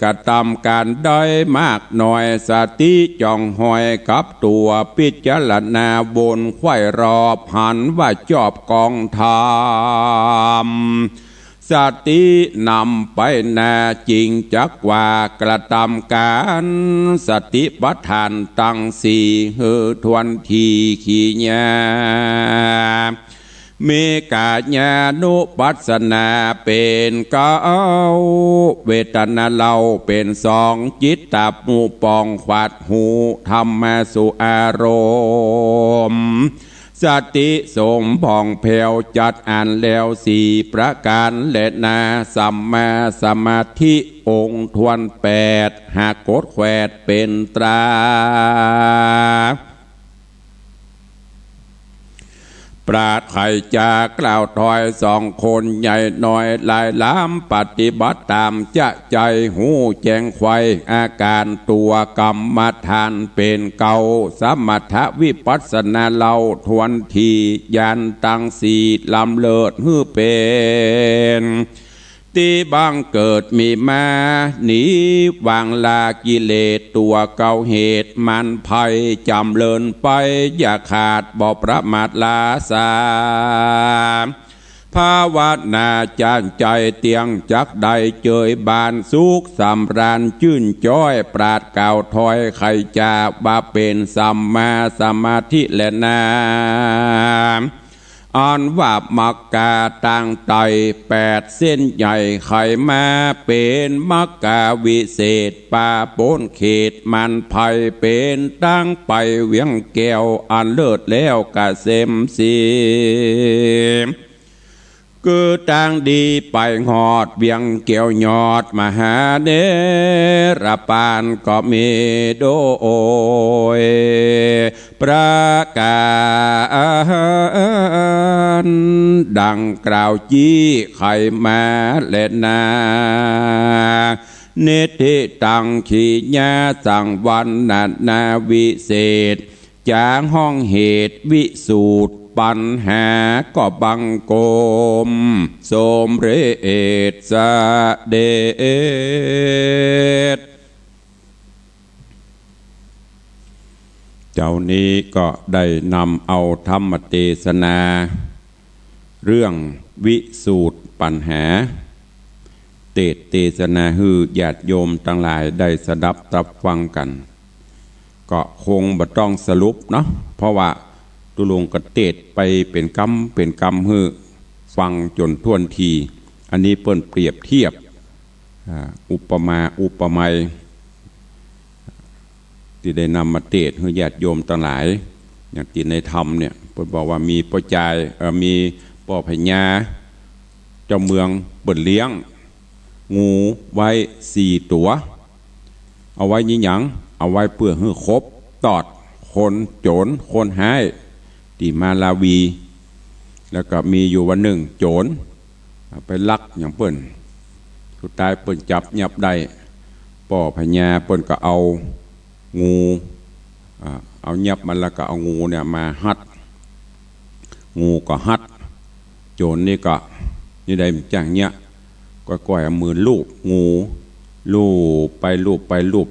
กระตำก๋านได้มากน้อย สติจ้องห้อยกับตั๋ว พิจารณาวนไขว่รอบ หันว่าจอบกองธรรม สตินำไปหน้า จึงจักว่ากระตำก๋าน สติปัฏฐานตังสี่ หื้อถ้วนที ขีญา มีกายานุปัสสนาเป๋นเก๊า เวทนาเล่าเป๋นสอง จิตตาผู้ปองขวัดฮู้ธรรมาสู่อารมณ์ สติสมผ่องแผ้วจัดอั้นแล้วสี่ประก๋านแลนา สัมมาสมาธิองค์ถ้วนแปด หากกดแขวดเป๋นตรา ปราดไขจะกล่าวถ้อยสองคน ใหญ่น้อยหลายหลาม ปฏิบัติต๋ามจะใจ๋ ฮู้แจ้งไขว่อาก๋านตั๋ว กรรมฐานเป๋นเก๊า สมถะวิปัสสนาเล่าถ้วนที ญาณตังสี่ลำเลิศหื้อเป๋น ตี้บังเกิดมีมา หนีวางลากิเลสตั๋วเก๊า เหตุมันภัยจ๋ำเริญไป อย่าขาดบ่ประมาทลาสา ภาวนาจ๋านใจ๋เตี้ยง จักได้เจยบานสุขสำราญจื้นจ้อย ปราดกล่าวถ้อยไขจะว่าเป๋นสัมมาสมาธิแลนา อันว่ามรรคาตางใต้แปดเส้นใหญ่ ไขมาเป๋นมรรคาวิเศษ ปาป๊นเขตมันภัย เป๋นตางไปเวียงแก้ว อันเลิศแล้วกะเสมสี คือตางดีไปฮอดเวียงแก้วยอดมหาเนรปานก็มีโดย ประก๋านดังกล่าวจี้ไขมาแลนา นิทธิตังขีญาสังวรรณนาวิเศษ จ๋าห้องเหตุวิสูตรปัญหาก็บังคมสมเร็จเสด็จ เจ๊านี้ก็ได้นำเอาธรรมเตสนา เรื่องวิสูตรปัญหา เตสน์เตสนาหื้อญาติโยมตังหลายได้สดับตับฟังกั๋น ก็คงบ่ต้องสรุปเนาะ เพราะว่าตุ๊ลุงก็เตสน์ไปเป๋นกำเป๋นกำหื้อฟังจ๋นถ้วนที อันนี้เปิ้นเปรียบเทียบ อ่า อุปมาอุปไมย ตี้ได้นำมาเตสน์หื้อญาติโยมตังหลาย อย่างตี้ในธรรมเนี่ย เปิ้นบอกว่ามีป้อจาย เอ่อ มีป้อพญาเจ้าเมืองเปิ้นเลี้ยง งูไว้สี่ตั๋ว เอาไว้หยัง เอาไว้เปื้อหื้อคบตอดคนโจ๋รคนฮ้ายตี้มาลาวี แล้วก็มีอยู่วันนึ่งโจ๋รไปลักหยังเปิ้น สุดท้ายเปิ้นจับยับได้ ป้อพญาเปิ้นก็เอา งู อ่า เอายับมันแล้วก็เอางูเนี่ยมาฮัด งูก็ฮัด โจ๋รนี่ก็นี่ได้มันจ้างเนี่ย ก้อยๆ เอามือลูบงู ลูบไปลูบไปลูบ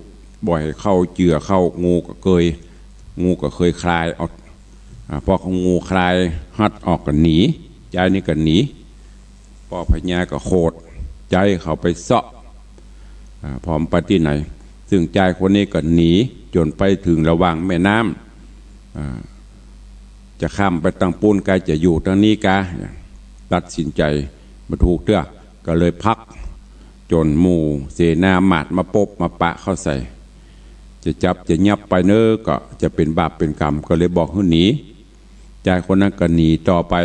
บ่อยเข้าเจื้อเข้า งูก็เกย งูก็เกยคลายออก อ่า พองูคลายฮัดออกก็หนี จายนี่ก็หนี ป้อพญาก็โขด จายเข้าไปเซาะ อ่า พอมันไปตี้ไหน ซึ่งจายคนนี้ก็หนีจ๋นไปเถิงระหว่างแม่น้ำ อ่า จะข้ามไปตังปู้นกา จะอยู่ตังนี้กา ตัดสินใจ๋บ่ถูกเตื้อ ก็เลยพัก จ๋นหมู่เสนาหมาดมาปบมาปะเข้าใส่ จะจับจะยับไปเน้อ ก็จะเป๋นบาปเป๋นกรรม ก็เลยบอกหื้อหนี จายคนนั้นก็หนีต่อไป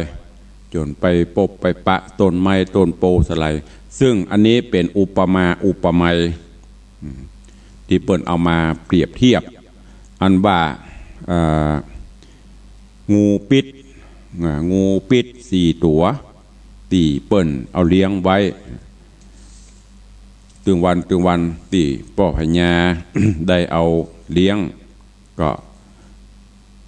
จ๋นไปปบไปปะต้นไม้ต้นโพธิ์สะใหล่ ซึ่งอันนี้เป๋นอุปมาอุปไมย อืม ตี้เปิ้นเอามาเปรียบเทียบ อันว่า เอ่อ งูปิ๊ด อ่า งูปิ๊ดสี่ตั๋ว ตี้เปิ้นเอาเลี้ยงไว้ ตึงวันตึงวันตี้ป้อพญา ได้เอาเลี้ยง ก็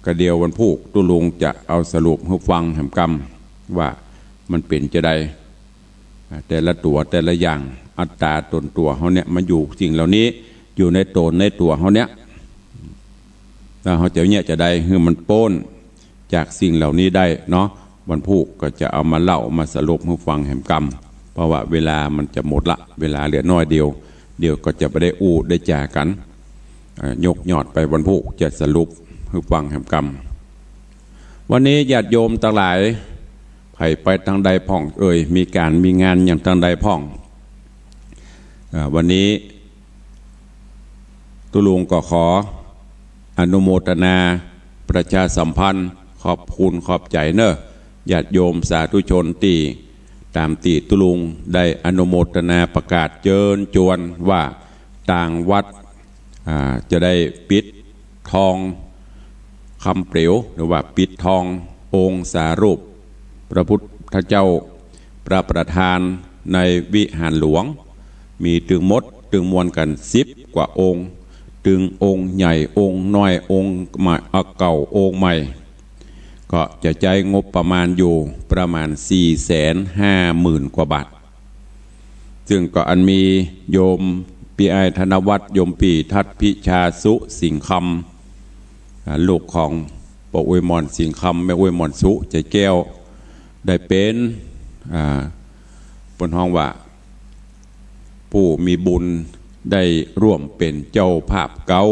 กระเดียววันพูกตุ๊ลุงจะเอาสรุปหื้อฟังแหมกำ ว่ามันเป๋นจาใด อ่า แต่ละตั๋วแต่ละอย่าง อัตต๋าตนตั๋วเฮาเนี่ย มาอยู่สิ่งเหล่านี้ อยู่ในต๋นในตั๋วเฮาเนี่ย แล้วเฮาจะเนี่ยจาใดหื้อมันป๊นจากสิ่งเหล่านี้ได้เนาะ วันพูกก็จะเอามาเล่ามาสรุปหื้อฟังแหมกำ เพราะว่าเวลามันจะหมดละ เวลาเหลือน้อยเดียว เดี๋ยวก็จะบ่ได้อู้ได้จ๋ากั๋น เอ่อ ยกยอดไปวันพูกจะสรุปหื้อฟังแหมกำ วันนี้ญาติโยมตังหลาย ใผไปตางใดพ่องเอ่ย มีก๋านมีงานหยังตางใดพ่อง เอ่อ วันนี้ ตุ๊ลุงก็ขออนุโมทนาประชาสัมพันธ์ ขอบคุณขอบใจ๋เน่อ ญาติโยมสาธุชนตี้ต๋ามตี้ตุ๊ลุงได้อนุโมทนาประกาศเจิญจวนว่าตางวัด อ่า จะได้ปิดทองคำเปล๋ว หรือว่าปิดทององค์สารูปพระพุทธเจ้า พระประธานในวิหารหลวง มีตึงหมดตึงมวลกั๋นสิบกว่าองค์ ตึงองค์ใหญ่องค์น้อยองค์ใหม่ อ่า เก่าองค์ใหม่ ก็จะใจ๊งบประมาณอยู่ประมาณสี่แสนห้าหมื่นกว่าบาท ซึ่งก็อันมีโยมปี้อ้ายธนวัฒน์ โยมปี้ทัดพิชาสุสิงห์คำ อ่า ลูกของป้ออวยหม่อนสิงห์คำ แม่อวยหม่อนสุใจแก้ว ได้เป๋น อ่า เปิ้นฮ้องว่า ผู้มีบุญได้ร่วมเป๋นเจ้าภาพเก๊า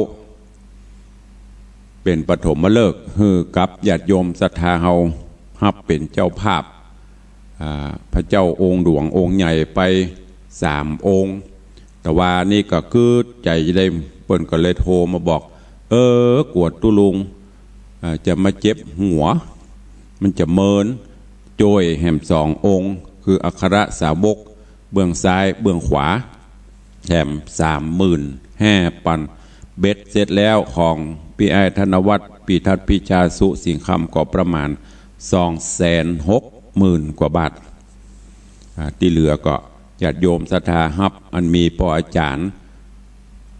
เป๋นปฐมฤกษ์หื้อกับญาติโยมศรัทธาเฮาฮับเป๋นเจ้าภาพ อ่า พระเจ้าองค์หลวงองค์ใหญ่ไปสามองค์ แต่ว่านี่ก็กึ๊ดใจ๋ได้ เปิ้นก็เลยโทรมาบอก เออ กั๋วตุ๊ลุง อ่า จะมาเจ็บหัว มันจะเมิน จ้วยแหมสององค์ คืออัครสาวก เบื้องซ้ายเบื้องขวา แถมสามหมื่นห้าปัน เบ็ดเสร็จแล้วของปี้อ้ายธนวัฒน์ ปี้ทัดพิชาสุสิงห์คำ ก็ประมาณสองแสนหกหมื่นกว่าบาท อ่า ตี้เหลือก็ญาติโยมศรัทธาฮับ อันมีป้ออาจ๋ารย์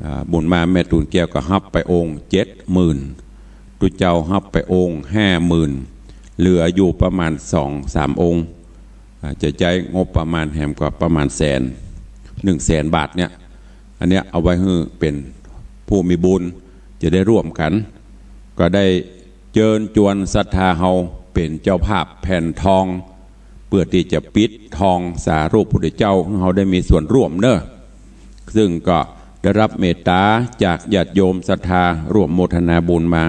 อ่า บุญมาแม่ตูนแก้วก็ฮับไปองค์เจ็ดหมื่น ตุ๊เจ้าฮับไปองค์ห้าหมื่น เหลืออยู่ประมาณสองสามองค์ อ่า จะใจ๊งบประมาณแหมก็ประมาณแสน หนึ่งแสนบาทเนี่ย อันเนี้ยเอาไว้หื้อเป๋นผู้มีบุญจะได้ร่วมกั๋น ก็ได้เจิญจวนศรัทธาเฮาเป๋นเจ้าภาพแผ่นทอง เปื้อตี้จะปิดทองสารูปพุทธเจ้า หื้อเฮาได้มีส่วนร่วมเน่อ ซึ่งก็ได้ฮับเมตต๋าจากญาติโยมศรัทธาร่วมโมทนาบุญมา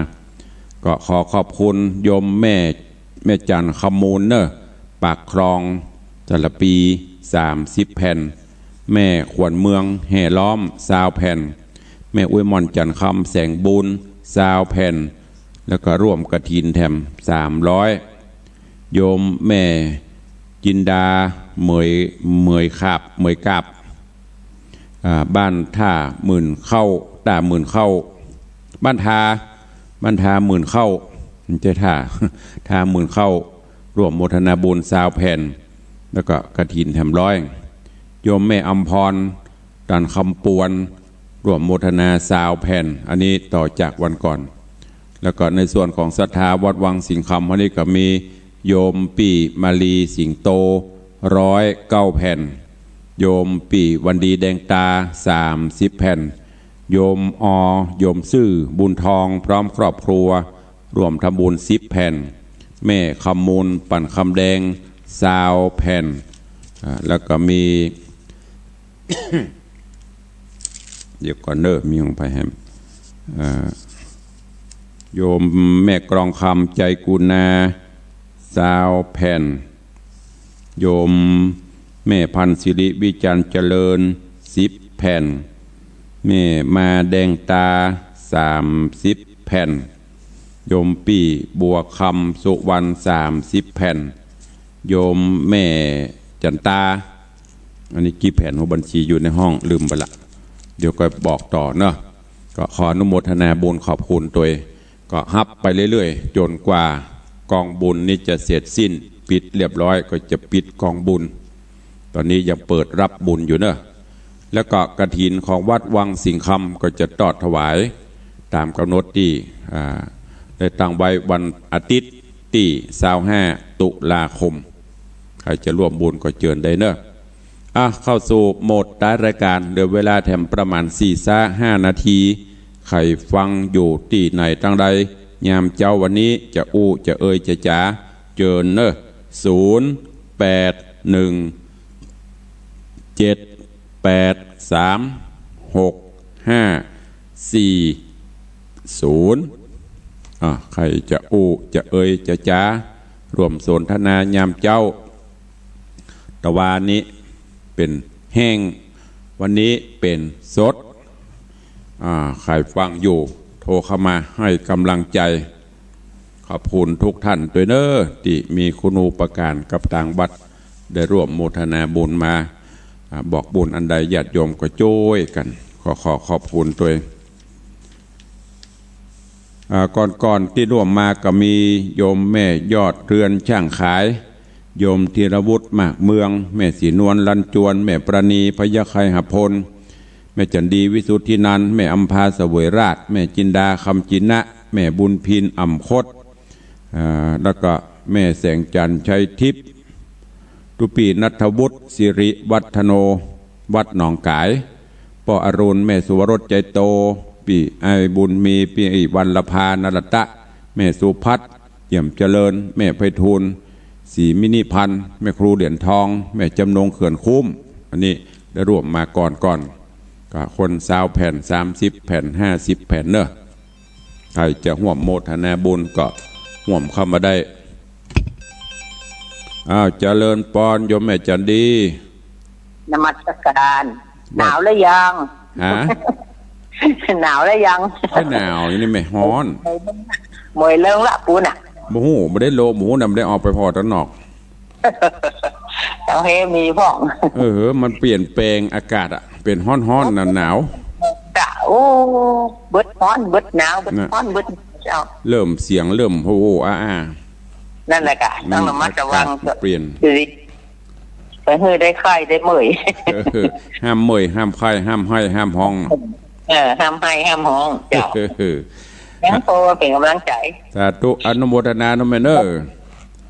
ก็ขอขอบคุณโยมแม่ แม่จันทร์คำมูลเน่อ ปากคลองสารภี สามสิบแผ่น แม่ขวัญเมืองแห่ล้อม ซาวแผ่น แม่อวยหม่อนจันทร์คำ แสงบุญ ซาวแผ่น แล้วก็ร่วมกฐินแถมสามร้อย โยมแม่จินดา เหมย เหมยขาบ เหมยกาบ อ่า บ้านท่าหมื่นเข้า ท่าหมื่นเข้า บ้านทา บ้านทาหมื่นเข้า ไม่ใช่ท่า ทาหมื่นเข้า ร่วมโมทนาบุญซาวแผ่น แล้วก็กฐินแถมร้อย โยมแม่อำพร ตันคำปวน ร่วมโมทนาซาวแผ่น อันนี้ต่อจากวันก่อน แล้วก็ในส่วนของศรัทธาวัดวังสิงห์คำ อันนี้ก็มีโยมปี้มาลีสิงโต ร้อยเก้าแผ่น โยมปี้วันดีแดงตา สามสิบแผ่น โยมอ โยมซื่อบุญทองพร้อมครอบครัว ร่วมทำบุญสิบแผ่น แม่คำมูล ปั่นคำแดง ซาวแผ่น อ่า แล้วก็มี เดี๋ยวก่อนเด้อ มีของไผแหม อ่า โยมแม่กรองคำ ใจกุณา ซาวแผ่น โยมแม่พันธุ์สิริวิจารณ์เจริญ สิบแผ่น แม่มาแดงตา สามสิบแผ่น โยมปี้บัวคำสุวรรณ สามสิบแผ่น โยมแม่จันตา อันนี้กี่แผ่น หัวบัญชีอยู่ในห้อง ลืมไปละ เดี๋ยวก็บอกต่อเนาะ ก็ขออนุโมทนาบุญขอบคุณตวย ก็ฮับไปเรื่อยๆ จ๋นกว่ากองบุญนี้จะเสร็จสิ้น ปิดเรียบร้อยก็จะปิดกองบุญ ต๋อนนี้ยังเปิดรับบุญอยู่เนาะ แล้วก็กฐินของวัดวังสิงห์คำก็จะตอดถวายต๋ามก๋ำหนดตี้ อ่า ได้ตั้งไว้วันอาทิตย์ตี้ซาวห้าตุลาคม ใผจะร่วมบุญก็เจิญได้เนาะ อ่ะ เข้าสู่โหมดท้ายรายก๋าน เหลือเวลาแถมประมาณสี่ซะห้านาที ใผฟังอยู่ตี้ไหนตังใด ยามเจ๊าวันนี้จะอู้จะเอ่ยจะจ๋า เจิญเนาะ ศูนย์ แปด หนึ่ง เจ็ด แปด สาม หก ห้า สี่ ศูนย์ อ่ะ ใผจะอู้จะเอ่ยจะจ๋า ร่วมสนทนายามเจ๊า ตะวานี้เป๋นแห้ง วันนี้เป๋นสด อ่า ใผฟังอยู่ โทรเข้ามาหื้อก๋ำลังใจ๋ ขอบคุณกู้ต้านตวยเนาะ ตี้มีคุณูปการกับตางวัด ได้ร่วมโมทนาบุญมา อ่า บอกบุญอันใดญาติโยมก็จ้วยกั๋น ขอ ขอขอบคุณตวย อ่า ก่อนๆ ตี้ร่วมมาก็มีโยมแม่ยอดเรือนช่างขาย โยมธีรวุฒิมากเมือง แม่ศรีนวลลันจวน แม่ประณีพยัคฆไคหพล แม่จันดีวิสุทธินันท์ แม่อำภาเสวยราช แม่จินดาคำจินะ แม่บุญพินอ่ำคด อ่า แล้วก็แม่แสงจันทร์ชัยทิพย์ ตุ๊ปี้ณัฐวุฒิ สิริวัฒโน วัดหนองก๋าย ป้ออรุณ แม่สุวรสใจโต ปี้อ้ายบุญมี ปี้วัลลภา นรตะ แม่สุพัฒน์ เยี่ยมเจริญ แม่ไพฑูรย์ ศรีมินิพันธ์ แม่ครูเหรียญทอง แม่จำนงเขื่อนคุ้ม อันนี้ได้ร่วมมาก่อนๆ ก็คนซาวแผ่น สามสิบแผ่น ห้าสิบแผ่นเนาะ ใผจะฮ่วมโมทนาบุญก็ฮ่วมเข้ามาได้ อ้าว เจริญปอนโยมแม่จันดี นมัสการ ว่า หนาวหรือยัง ฮะ หนาวหรือยัง ใค่หนาวอยู่นี่แม่ ฮ้อน เมื่อยเริ่งละปูน่ะ บ่ฮู้ บ่ได้โล บ่ฮู้นำ บ่ได้ออกไปผ่อตางนอก ต้องเฮมีพ่อง เออ มันเปลี่ยนแปลงอากาศอะ เป๋นฮ้อนๆ หนาวๆ กะ โอ้ เบิดฮ้อน เบิดหนาว เบิด น่ะ ฮ้อน เบิดหนาวเจ้า เริ่มเสียงเริ่มโอ้ๆ อาๆ นั่นแหละกะ อืม ต้องระมัดระวัง อากาศเปลี่ยน ชีวิต ไปหื้อได้ไข้ได้เมื่อย เออ ห้ามเมื่อย ห้ามไข้ ห้ามไห้ ห้ามฮ้อง เออ ห้ามไห้ ห้ามฮ้อง เจ้า เออ ยังพอเป๋นก๋ำลังใจ๋ สาธุ อนุโมทนาเนาะแม่เนาะ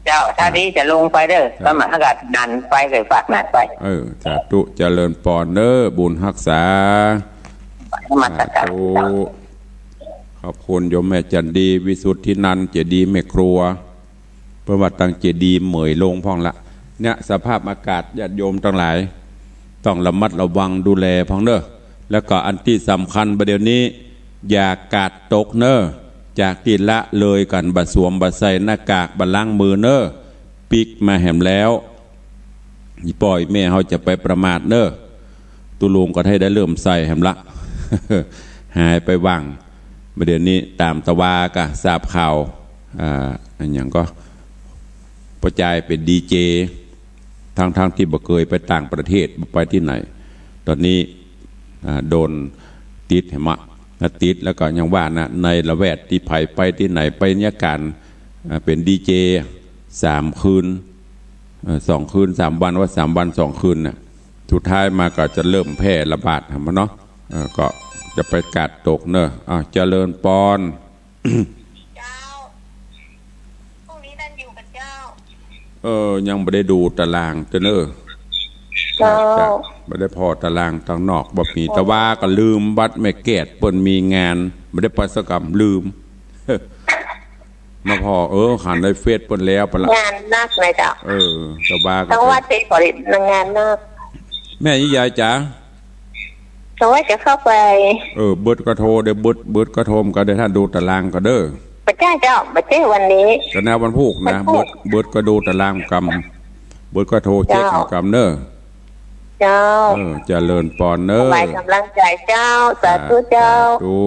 เจ้า ถ้าดีจะลงไปเด้อ ครับ ก็มาอากาศดันไป ใส่ฝากหน้าไป เออ สาธุ เจริญปอนเนาะ บุญฮักษา นมัสการ สาธุ เจ้า ขอบคุณโยมแม่จันดี วิสุทธินันท์ เจดีย์แม่ครัว เปิ้นว่าตั้งเจดีย์เหมยลงพ่องละ เนี่ย สภาพอากาศญาติโยมตังหลาย ต้องระมัดระวังดูแลพ่องเนาะ แล้วก็อันตี้สำคัญบ่าเดี่ยวนี้ อย่ากาดตกเนาะ จากตี้ละเลยกั๋น บ่สวม บ่ใส่หน้ากาก บ่ล้างมือเนาะ ปิ๊กมาแหมแล้ว อี่ป้ออี่แม่เฮาจะไปประมาทเนาะ ตุ๊ลุงก็ได้ ได้เริ่มใส่แหมละ หายไปหว่าง บ่าเดี่ยวนี้ต๋ามตะวาก็ทราบข่าว อ่า อะหยังก็ ป้อจายเป๋นดีเจ ทั้งๆ ตี้บ่เกยไปต่างประเทศ บ่ไปตี้ไหน ต๋อนนี้ อ่า โดนติดแหมละ ติดแล้วก็ยังว่านะ ในละแวกตี้ใผไปตี้ไหน ไปนิทรรศก๋าน อ่า เป๋นดีเจ สามคืน เอ่อ สองคืนสามวัน ว่าสามวันสองคืนน่ะ สุดท้ายมาก็จะเริ่มแพร่ระบาดแหมเนาะ เออ ก็จะไปกาดตกเนาะ อ่ะ เจริญปอน เจ้า พรุ่งนี้ท่านอยู่กับเจ้า เออ ยังบ่ได้ดูตารางเตื้อเนาะ เจ้า จะบ่ได้ผ่อตารางตางนอก บ่มี ตะวาก็ลืม วัดแม่แก้ดเปิ้นมีงาน บ่ได้ไปสักกำ ลืม มาผ่อ เออ หันในเฟซเปิ้นแล้วไปละ งานนักเลยเจ้า เออ ตะวาก็ ตางวัดตี้ก็งานนัก แม่ยายจ๋า ตางวัดจะเข้าไป เออ เบิดก็โทร เดี๋ยวเบิด เบิดก็โทรก็ได้ ท่านดูตารางก็เด้อ บ่ใจ้เจ้า บ่ใจ้วันนี้ ก็แนววันพูกนะ วันพูก เบิด เบิดก็ดูตารางกำ เบิดก็โทรเช็ค เจ้า เอากำเนาะ เจ้า เออ เจริญปอนเนาะ ถวายกำลังใจ๋เจ้า สาธุเจ้า สาธุ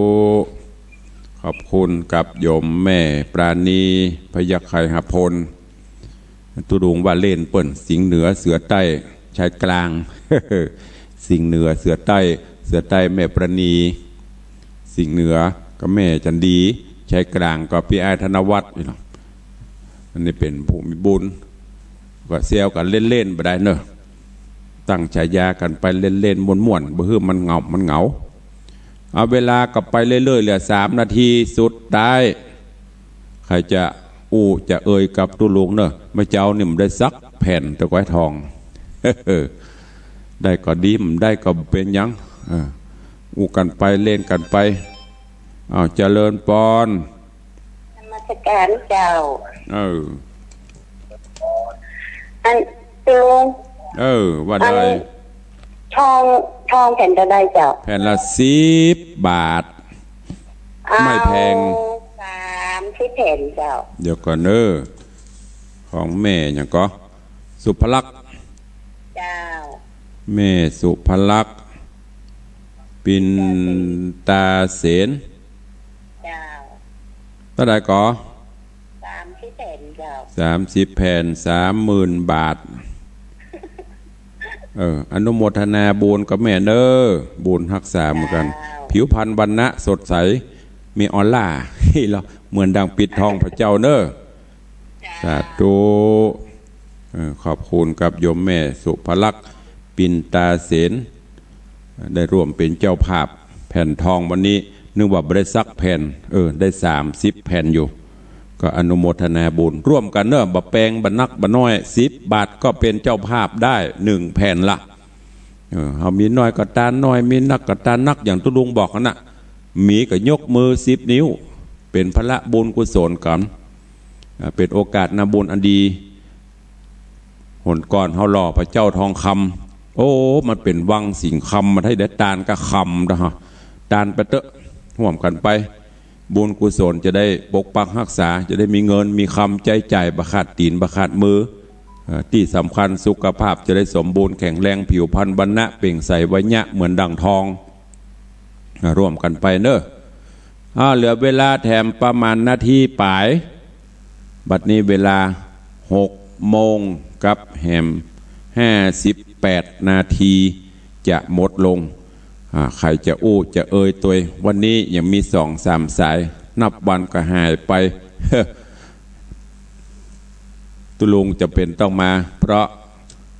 ขอบคุณกับโยมแม่ปราณี พยัคฆไคหพล ตุ๊ลุงว่าเล่นเปิ้น สิงห์เหนือ เสือใต้ ชายกลาง สิงห์เหนือ เสือใต้ เสือใต้แม่ปราณี สิงห์เหนือก็แม่จันดี ชายกลางก็ปี้อ้ายธนวัฒน์นี่เนาะ อันนี้เป๋นผู้มีบุญ ก็แซวกั๋นเล่นๆ บ่ได้เน่อ ตั้งฉายากั๋นไปเล่นๆ ม่วนๆ บ่หื้อมันเหงา มันเหงา เอาเวลาก็ไปเรื่อยๆ เหลือสามนาทีสุดท้าย ใผจะอู้จะเอ่ยกับตุ๊ลุงเน่อ แม่เจ้านี่บ่ได้สักแผ่น ตะก๊วยทอง ได้ก็ดี บ่ได้ก็บ่เป๋นหยัง เออ อู้กั๋นไป เล่นกั๋นไป อ้าว เจริญปอน นมัสการเจ้า เออ อัน ตุ๊ลุง เออ ว่าได้ อัน ทอง ทองแผ่นเต้าใดเจ้า แผ่นละสิบบาท เอา ไม่แพง สามสิบแผ่นเจ้า เดี๋ยวก่อนเน่อ ของแม่หยังก่อ สุภลักษณ์ เจ้า แม่สุภลักษณ์ ปินตาเสน เจ้า เต้าใดก่อ สามสิบแผ่นเจ้า สามสิบแผ่น สามหมื่นบาท เออ อนุโมทนาบุญกับแม่เน่อ บุญฮักษาเหมือนกั๋น เจ้า ผิวพรรณวรรณะสดใส มีออร่า เหมือนดังปิดทองพระเจ้าเน่อ สาธุ เออ ขอบคุณกับโยมแม่สุภลักษณ์ ปินตาเสน ได้ร่วมเป๋นเจ้าภาพแผ่นทองวันนี้ นึกว่าบ่ได้สักแผ่น เออ ได้สามสิบแผ่นอยู่ ก็อนุโมทนาบุญร่วมกั๋นเน่อ บ่แปงบ่นักบ่น้อย สิบบาทก็เป๋นเจ้าภาพได้หนึ่งแผ่นละ เออ เฮามีน้อยก็ตานน้อย มีนักก็ตานนัก อย่างตุ๊ลุงบอกหั้นน่ะ มีก็ยกมือสิบนิ้ว เป๋นผละบุญกุศลกั๋น อ่า เป๋นโอกาสนาบุญอันดี หนก่อนเฮาหล่อพระเจ้าทองคำ โอ้ มันเป๋นวังสิงห์คำ มันให้ได้ตานก้าคำนะฮะ ตานไปเต๊อะ ฮ่วมกั๋นไป บุญกุศลจะได้ปกปักฮักษา จะได้มีเงินมีคำใจ๊จ่ายบ่ขาดตี๋นบ่ขาดมือ เอ่อ ตี้สำคัญสุขภาพจะได้สมบูรณ์แข็งแรง ผิวพรรณวรรณะเปล่งใสไวยะเหมือนดั่งทอง อ่า ร่วมกั๋นไปเน่อ อ่า เหลือเวลาแถมประมาณนาทีป๋าย บัดนี้เวลาหกโมงกับแหมห้าสิบแปดนาที จะหมดลง อ่า ใผจะอู้จะเอ่ยตวย วันนี้ยังมีสองสามสาย นับวันก็หายไป ตุ๊ลุงจะเป๋นต้องมา เพราะ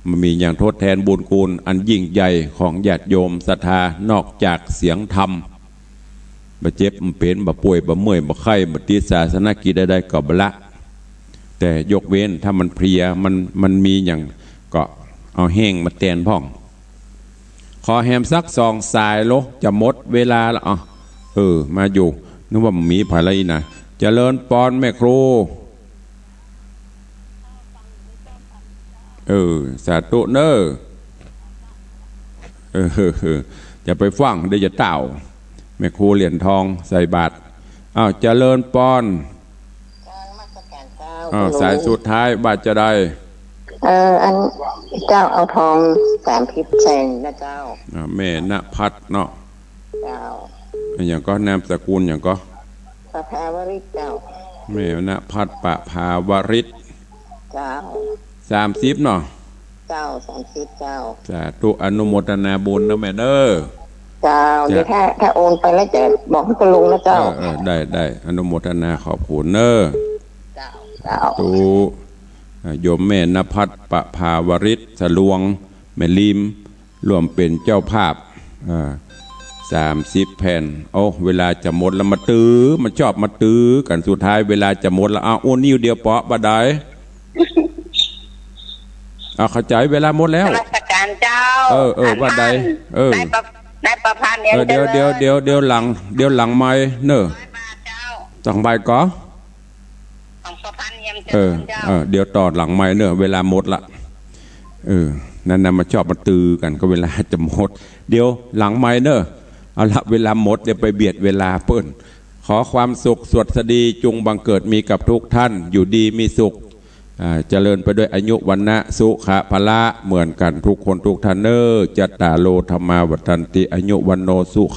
มันมีหยังทดแทนบุญคุณอันยิ่งใหญ่ของญาติโยมศรัทธา นอกจากเสียงธรรม บ่เจ็บบ่เป๋น บ่ป่วย บ่เมื่อย บ่ไข้ บ่ติดศาสนกิจใดๆ ก็บ่ละ แต่ยกเว้นถ้ามันเพลีย มัน มันมีหยังก็เอาแฮงมาแตนพ่อง ขอแหมสักสองสายโล จะหมดเวลาละ อ๋อ เออ มาอยู่ นึกว่ามีใผละอี้นะ เจริญปอนแม่ครู เออ สาธุเน่อ เออ เออ เออ อย่าไปฟั่ง เดี๋ยวจะต้าว แม่ครูเหรียญทองใส่บาตร อ้าว เจริญปอน เจ้านมัสการเจ้า อ้าว คุณลุง สายสุดท้ายว่าจะได้ เออ อัน เจ้าเอาทองสามสิบแผ่นนะเจ้า อ่า แม่ณภัทรเนาะ เจ้า อะหยังก่อ นามสกุลหยังก่อ ประภาวริตเจ้า แม่ณภัทร ประภาวริต เจ้า สามสิบเนาะ เจ้า สามสิบ เจ้า สาธุ อนุโมทนาบุญนะแม่เด้อ เจ้า เจ้า เดี๋ยวถ้า ถ้าโอนไปแล้วจะบอกให้คุณลุงนะเจ้า เออ เออ ได้ ได้ อนุโมทนาขอบคุณเน้อ เจ้า เจ้า สาธุ อ่า โยมแม่ณภัทร ประภาวริต สะลวง แม่ริม ร่วมเป๋นเจ้าภาพ อ่า สามสิบแผ่น โอ้ เวลาจะหมดแล้ว มาตื้อ มาจอบมาตื้อกั๋น สุดท้ายเวลาจะหมดแล้ว อ้าว โอ้ นิ้วเดียวเปาะ บ่าดาย อ้าว เข้าใจ๋ เวลาหมดแล้ว นมัสการเจ้า เออ เออ ว่าดาย อัน เออ นายประ นายประพันธ์ เออ เดี๋ยว เดี๋ยว เดี๋ยว เดี๋ยวหลัง เดี๋ยวหลังไมค์เน้อ ร้อยบาทเจ้า ต้องไปก่อ ของประพันธ์เยี่ยมเจริญเจ้า เออ เออ เดี๋ยวต่อหลังไมค์เน้อ เวลาหมดละ เออ นั่นนะ มาจอบมาตื้อกั๋น ก็เวลาจะหมด เดี๋ยวหลังไมค์เน้อ เอาละ เวลาหมด เดี๋ยวไปเบียดเวลาเปิ้น ขอความสุขสวัสดีจงบังเกิดมีกับทุกท่าน อยู่ดีมีสุข อ่า เจริญไปด้วยอายุวัณณะสุขะพละ เหมือนกั๋นทุกคนทุกท่านเน้อ จัตตาโร ธัมมา วัฑฒันติ อายุ วัณโณ สุขัง